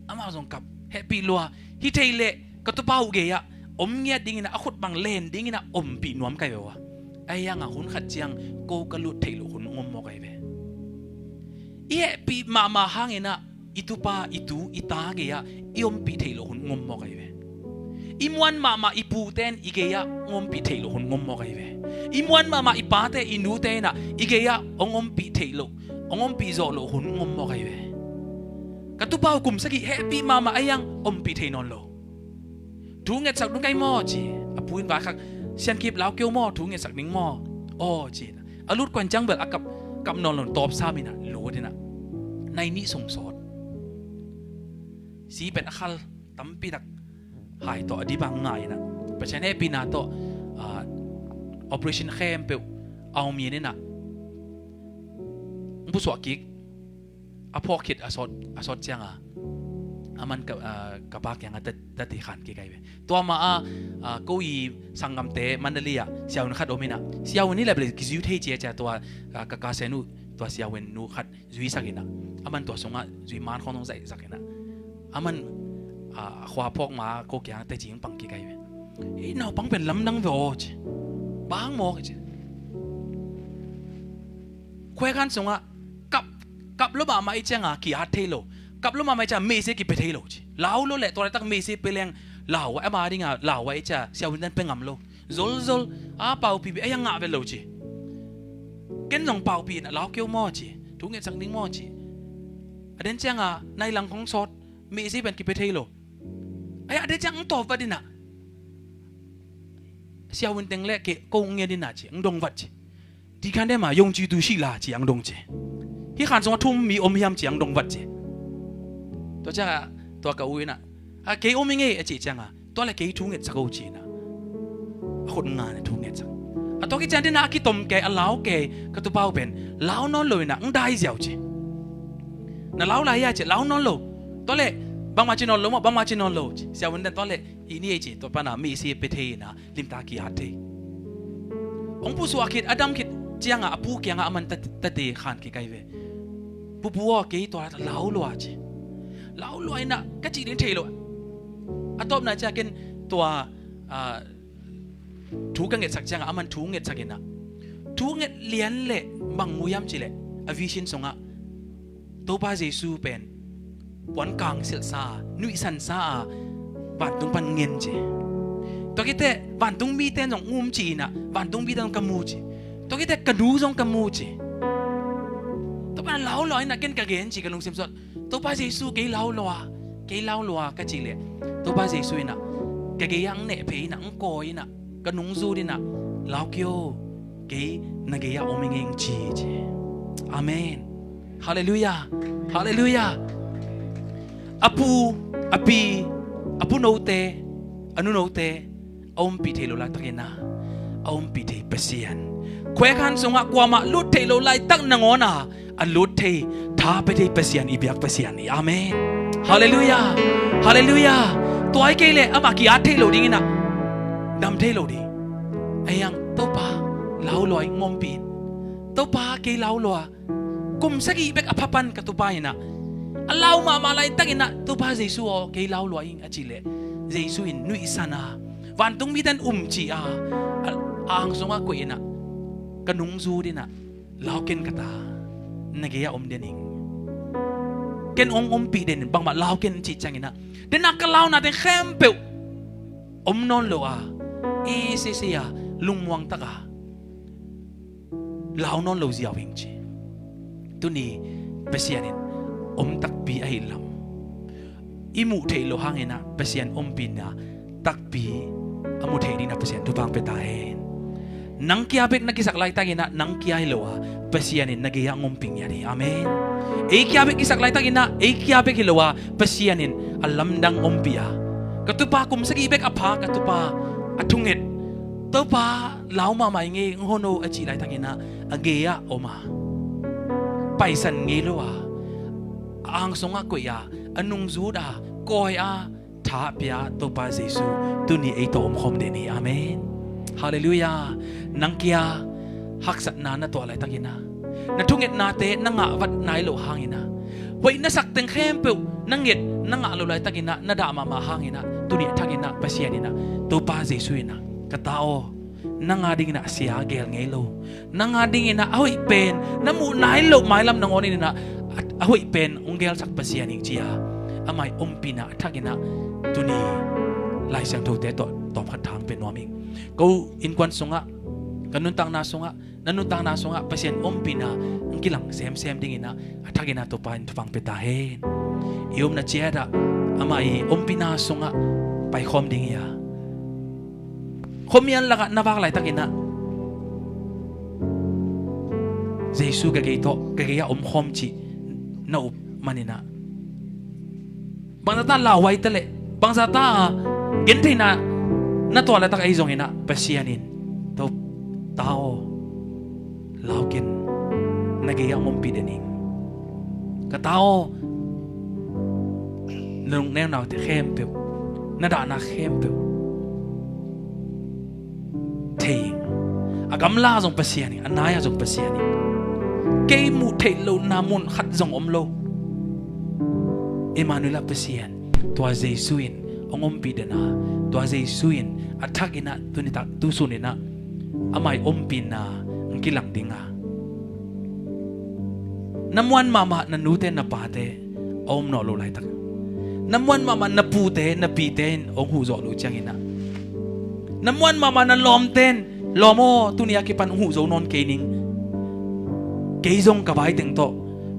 amah zong kap. Hehpih lua hi thei leh ka tupa uh gei-ah om ngiat dingin ah a khut bang len dingin ah ompih nuam kai ve ua. Ahi hangah hun khat ciang ko ka lut theih loh hun ngom maw kai ve. I hehpih mahmah hangin ah i tupa i tu i ta gei-ah i ompih theih loh hun ngom maw kai ve. I muan mahmah i pute in i gei-ah hong ompih theih loh hun ngom maw kai ve. I muan mahmah i pate i nute in ah i gei-ah hong ompih theih loh, hong ompih zawh loh hun ngom maw kai ve. Ka tupa uh kum sagih hehpih mahmah ahi hang ompih thei nawn lo. Thu ngetsak ding kai maw ci. A pu in vaikhak, Sian Kip lau keu maw, thu ngetsak ding maw? Aw ci. A lut kuan ciang bel a kap, kap nawn lo, tawp sam in ah lut in ah nai nih sung sawt. Si pen a khal tampi tak hai tawh a dibang ngai in ah Pasian hehpihna tawh, ah, operation khempeuh a om in ah hong pusuah kik. A phawk khit a sawt, a sawt cianga aman ka, ah, ka pa kiangah tate khan kik ai ve. Tua ma a, ah, ko i sanggamte Mandalay ah siavuan khat om in ah, siavuan hi leh bel kizui thei ci a, cia tua, ah, ka cousin uh tua siavuan nu khat zuisak in ah, aman tua sungah zui man khawng zong zaihsak in ah, aman, ah, a khua phawk ma ko kiangah teci hong pang kik ai ve. Ei naupang pen lamdang ve aw ci. Bang maw ci. Khuai khan sungah kap, kap lo mahmah i cianga ki-at thei lo. Kap lo mahmah i cianga meisi kipia thei lo ci. Lau lo leh tua laitak meisi pia leng lau a, ama dinga lau a i cia siavuan tan pia ngam lo. Zolzol a paupi bia a hiang ngah vet lo ci. Ken zong paupi in ah lau keu maw ci. Thu ngetsak ding maw ci. A den cianga nai lang khong sawt, meisi pen kipia thei lo. Ai a den ciang ang tawp vat in ah siavuan teng le ke ko ngen in ah ci, ang dong vat ci. Di khan de ma yong ci tu si la ci ang dong ci. Hi khan sungah thum mi om hiam ci ang dong vat ci. Tua cianga tua ka u in ah, a kei om i ngei a ci cianga, tua le kei thu ngetsak o ci in ah a khut ngan a thu ngetsak. A tua ki cian din ah a kitom kei, a lau kei, ka tupa uh pen lau nawn lo in ah ang dai ziau ci. Na lau lai hia ci, lau nawn lo. Tua le bangmah ci nawn lo maw, bangmah ci nawn lo ci. Siavuan dan tua le i ni ei ci, tua pana meisi pia thei in ah limtak ki-at thei. Hong pusuah khit a dam khit cianga a pu kiangah aman tate, tate khan kik ai ve. Pupu aw, kei tua lau lua ci. Lau lua inah ka cih ding thei lo. A tawpna ciah ken tua, ah, thu ka ngetsak ciangah aman thu ngetsak inah, thu nget lian leh bang mu hiam cih leh, a vision sungah Topa Jesu pen puan kangsilhsa a, nuihsansa a, vantung pan ngen ci. Tua khit teh vantung mite in zong um ci inah, vantung mite zong ka mu ci. Tua khit teh ka nu zong ka mu ci. Tua pan lau lua inah ken ka gen ci, ka lungsim sungah, Topa Jesu, kei lau lua, kei lau lua ka cih leh, Topa Jesu inah ka gei-ah hong nehphei inah, hong kawi inah, ka nungzut inah, lau kei aw, kei na gei-ah om ing ei, hong ci ci. Amen. Halleluiah. Halleluiah. A pu, a pi, a pu note, a nu note a ompih theih loh laitakin ah, a ompih thei Pasian. Khuekhan sungah kuamah lut theih loh laitak nangawn ah a lut thei, tha pia thei Pasian, i biak Pasian hi. Amen. Halleluiah. Halleluiah. Tua hi kei leh amah ki-at thei lo ding inah, dam thei lo ding. Ahi hang, Topa, lau lua ing, hong ompih in. Topa, kei lau lua. Kum sagih bek a pha pan ka tupa inah, a lau mahmah laitakin ah, Topa Jesu aw, kei lau lua ing, a cih leh, Jesu in nuihsan a, vantung mite in um ci a, a, a ang sungah koih inah, ka nungzut inah, lau ken ka ta, na gei-ah om den ing. Ken hong ompih den ing, bangmah lau ken, cih ciangin ah, den a ka launa teng khempeuh om nawn lo a, i sisi a, lungmuang tak a, lau nawn lo ziau ing ci. Tuni Pasian in om takpi ahih lam, i muh theih loh hangin ah Pasian ompihna takpi a mu thei dingin ah Pasian thupha hong pia ta hen. Nang kia bek na kisak laitakin ah, nang kia hi lo a, Pasian in na gei-ah hong ompih ngiat hi. Amen. Ei kia bek kisak laitakin ah, ei kia bek hi lo a, Pasian in a lamdang ompih a, ka tupa kum sagih bek a pha, ka tupa a thunget, Topa, lau mahmah ing ei, hong hon o, a cih laitakin ah, a gei-ah om a, paisan ngei lo a, a ang sungah koih a, a nungzut a, kawi a, tha pia Topa Jesu tuni ei tawh omkhawm den hi. Amen. Halleluiah. Nang kia haksatna na tuah laitakin ah, na thungetnate na ngah vat nai loh hangin ah, hoih na sak teng khempeuh na nget, na ngah loh laitakin ah, na dah mahmah hangin ah, tuni a thakin ah Pasian in ah, Topa Jesu in ah, ka ta aw, nang a dingin ah sia gel ngei lo, nang a dingin ah a hoih pen, na muh nai loh mailam nangawn in ah, a, a hoih pen hong gelsak Pasian ing ci a, amah i ompihna a thakin ah, tuni Lai Siangthote tawh tawmkhat tha hong pia nuam ing. Ko innkuan sungah, ka nuntakna sungah, na nuntakna sungah Pasian ompihna hong kilang semsem dingin ah, a thakin ah Topa in thupha hong pia ta hen. I omna ciat ah amah i ompihna sungah paikhawm ding hi a, khuamial lakah na vak laitakin ah, Jesu ka gei tawh, ka gei-ah omkhawm cih na up manin ah, bangzah ta lauhuai ta leh, bangzah ta gentheihna na tuah laitak ahi zongin ah, Pasian in, Topa aw, lau ken, na gei-ah hong ompih den ing. Ka ta aw, na lungneunate khempeuh, na dahna khempeuh thei ing. A gamla ah zong Pasian ing, a nai ah zong Pasian ing. Kei muh theih lohna mun khat zong om lo. Emmanuel ah Pasian, tua Jesu in hong ompih den a, tua Jesu in a thakin ah, tuni tak, tu sunin ah amah i ompihna hong kilang ding a, na muan mahmah na nute na pate a om nawn loh laitak, na muan mahmah na pute na pite in hong huh zawh loh ciangin ah, na muan mahmah na lawmte in, lawm aw, tuni a kipan hong huh zo nawn kei ning, kei zong ka vai teng tawh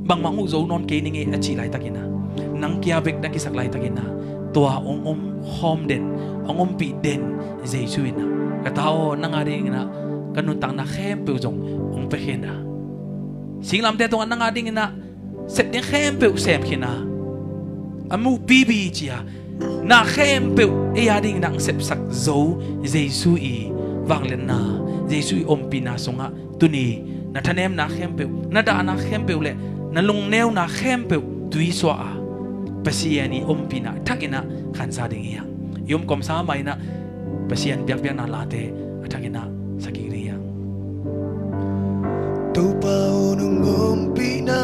bangmah hong huh zo nawn kei ning ei, a cih laitakin ah, nang kia bek na kisak laitakin ah, tua hong omkhawm den, hong ompih den Jesu in ah, ka ta aw, nang a dingin ah ka nuntakna khempeuh zong hong pia khin a, singlamteh tungah nang a dingin ah sep ding khempeuh sem khin a, a muh pipi ci a, na khempeuh ei a dingin ah hong sepsak zo Jesu i vangliatna, Jesu i ompihna sungah, tuni na thanemna khempeuh, na dahna khempeuh leh na lungneuna khempeuh tuisuah a, Pasian i ompihna thakin ah khansa ding hi hang. I om kawmsa mah in ah Pasian biakpiakna late a thakin ah sa kik ding hi hang. Topa aw, nong ompihna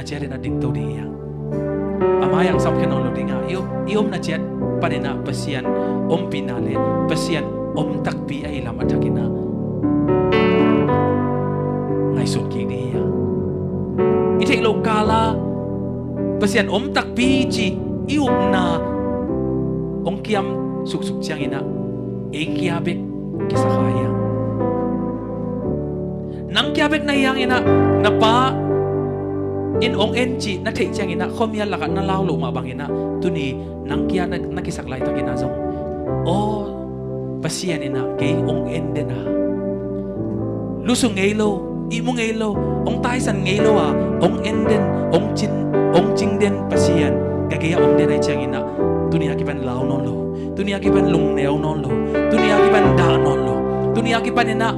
ciat in a dingto ding hi a, a mai-ah samkhia nawn lo ding a, i om, i omna ciat panin ah Pasian ompihna le Pasian om takpi ahih lam a thakin ah ngaihsun kik ding hi a, i theih loh kal ah Pasian om takpi cih i upna hong kiam suksuk ciangin ah ei kia bek kisa kha hi a, nang kia bek na hi hangin ah na pa in hong en cih na theih ciangin ah khuamial lakah na lau loh mah bangin ah tuni nang kia na, na kisak laitakin ah zong, aw, Pasian in ah kei hong en den a, lusu ngei lo, ihmu ngei lo, hong taisan ngei lo a, hong en den, hong cing, hong cing den Pasian ka gei ah om den ahih ciangin ah tuni a kipan lau nawn lo, tuni a kipan lungneu nawn lo, tuni a kipan dah nawn lo, tuni a kipanin ah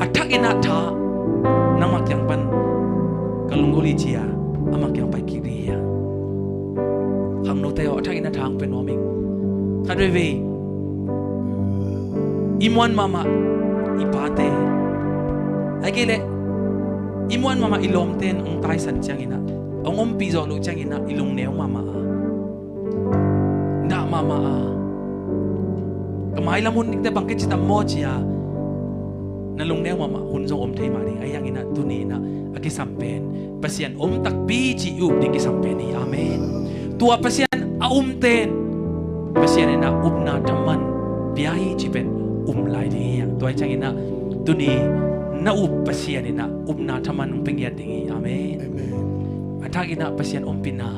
a thakin ah tha nangmah kiang pan ka lunggulh hi ci a, amah kiang pai kik ding hi a. Khangnote aw, a thakin ah tha hong pia nuam ing. Khat veivei i muan mahmah i pate, ahih kei leh i muan mahmah i lawmte in hong taisan ciangin ah, hong ompih zawh loh ciangin ah i lungneu mahmah a, dah mahmah a, ka mailam hun dingte bang kici tam maw ci a na lungneu mahmah hun zong om thei mah ding. Ahi hangin ah tuni in ah a kisam pen Pasian om takpi cih i up ding kisam pen hi. Amen. Tua Pasian a umte in Pasian in ah upna thaman pia hi cih pen um lai ding hi a, tua ahih ciangin ah tuni na up Pasian in ah upna thaman hong pia ngiat ding hi. Amen. Amen. A thakin ah Pasian ompihna,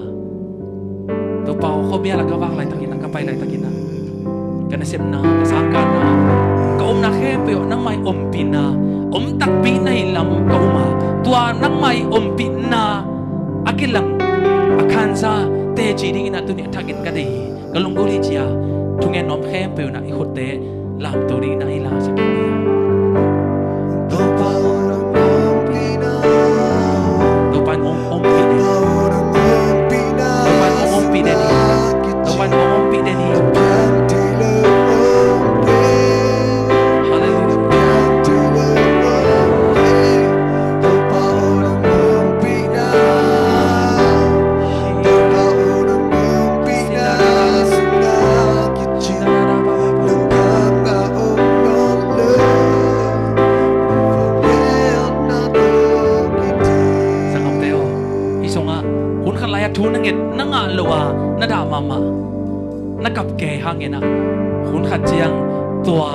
Topa aw, khuamial ah ka vak laitakin ah, ka pai laitakin ah, ka nasepna, ka sangkahna, ka omna khempeuh ah nangmah i ompihna om takpi na hih lam ka um a, tua nangmah i ompihna a kilang a khansa teci dingin ah tuni a thakin ka deih hi, ka lunggulh hi ci a, thungen nuam khempeuh in ah i khutte lamto dingin ah i lasak hi. Topa in hong ompih den hi. Topa in hong ompih den hi. Topa in hong ompih den hi. Halleluijah. Sanggamte aw, hih sungah hun khat lai-ah thu na nget, na ngah loh a na dah mahmah, na kap kei hangin ah, hun khat ciang tua,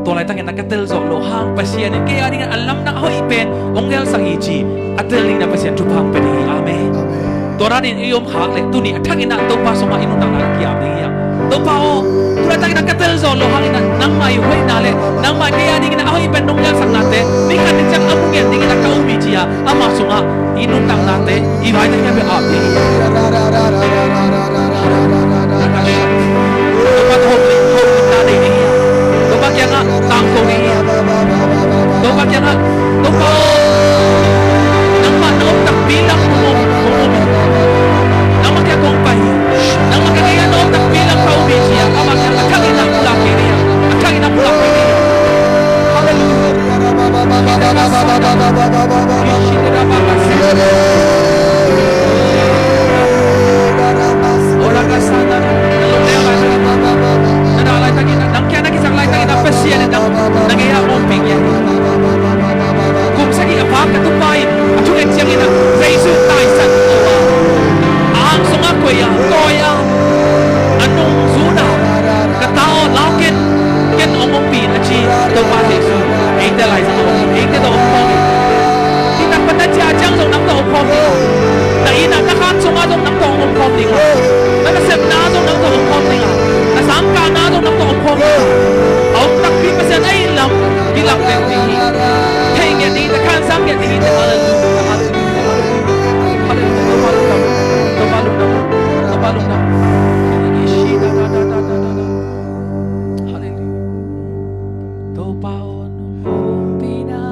tua laitakin ah ka tel zawh loh hang Pasian in kei a dingin a lamdang a hoih pen hong gelsak hi ci a tel dingin ah Pasian thupha hong pia ding hi. Amen. Amen. Tua danin i om khak leh tuni a thakin ah Topa sungah i nuntakna kiam ding hi a. Topa aw, tu laitakin ah ka tel zawh loh hangin ah nangmah i hoihna le nangmah kei a dingin ah a hoih pen nong gelsaknate ni khat ni ciang a mu ngiat dingin ah ka um hi ci a, ama sungah i nuntaknate, i vaite khempeuh ap ding hi. Topa tawh hong lim, hong limna nei ding hi a. Topa kiangah tangko ding hi a. Topa kiangah, Topa aw, nangmah na om takpi lam kong om, kong om hi. Nangmah kiang kong pai hi. Nangmah ka gei ah na om takpi lam ka om hi ci a, amah kiang a thakin ah pulak kei ding hi a. A thakin ah pulak kei ding hi a. Halleluijah. Nang kia na kisak laitakin ah Pasian in nang, na gei ah ompih ngiat hi. Kum sagih a phak ka tupa in a thunget ciangin ah Jesu taisan a, a ang sungah koih a, tawi a, a nungzun a, ka ta aw, lau ken, ken hong ompih in a ci Topa Jesu. Eite laizang a om hi, eite tawh om khawm hi. Hih tak pan na ciah ciang zong nang tawh om khawm ding a, na inn ah na kham sungah zong nang tawh hong om khawm ding a, na nasepna ah zong nang tawh om khawm ding a, na sangkahna ah zong nang tawh om khawm ding a. A om takpi Pasian ahih lam kilang lel ding hi. Thei ngiat ding hi, na khansa ngiat ding hi. Halleluijah, halleluijah, halleluijah. Halleluijah. Topa lungdam, Topa lungdam, Topa lungdam. Halleluijah. Topa aw, nong ompihna,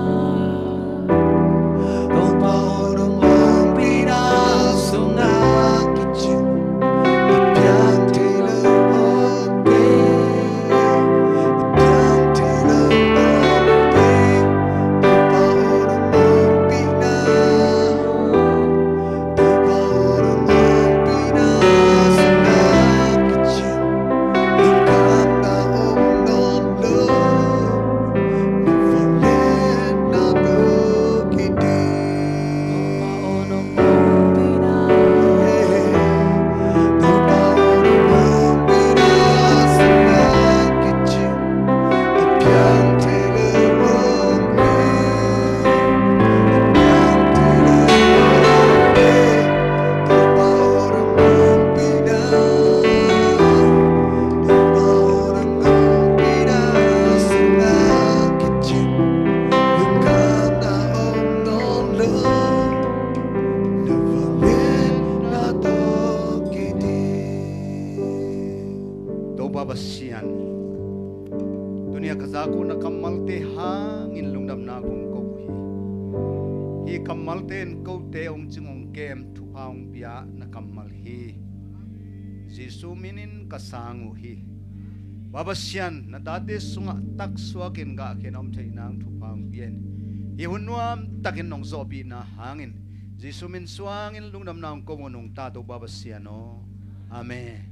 Topa aw, nong ompihna sungah kicin, a piang thei lo om kei, a piang thei lo om kei. kammalte in kote hong cing hong kem thupha hong pia na kammal hi. Jesu minin ka sang uh hi. Pa Pasian, na tate sungah taksuakin gahkhen a om theih nang thupha hong pia in. Hih hun nuamtakin nong zawhpihna hangin Jesu min suangin lungdamna hong ko uh nungta to Pa Pasian aw. Amen.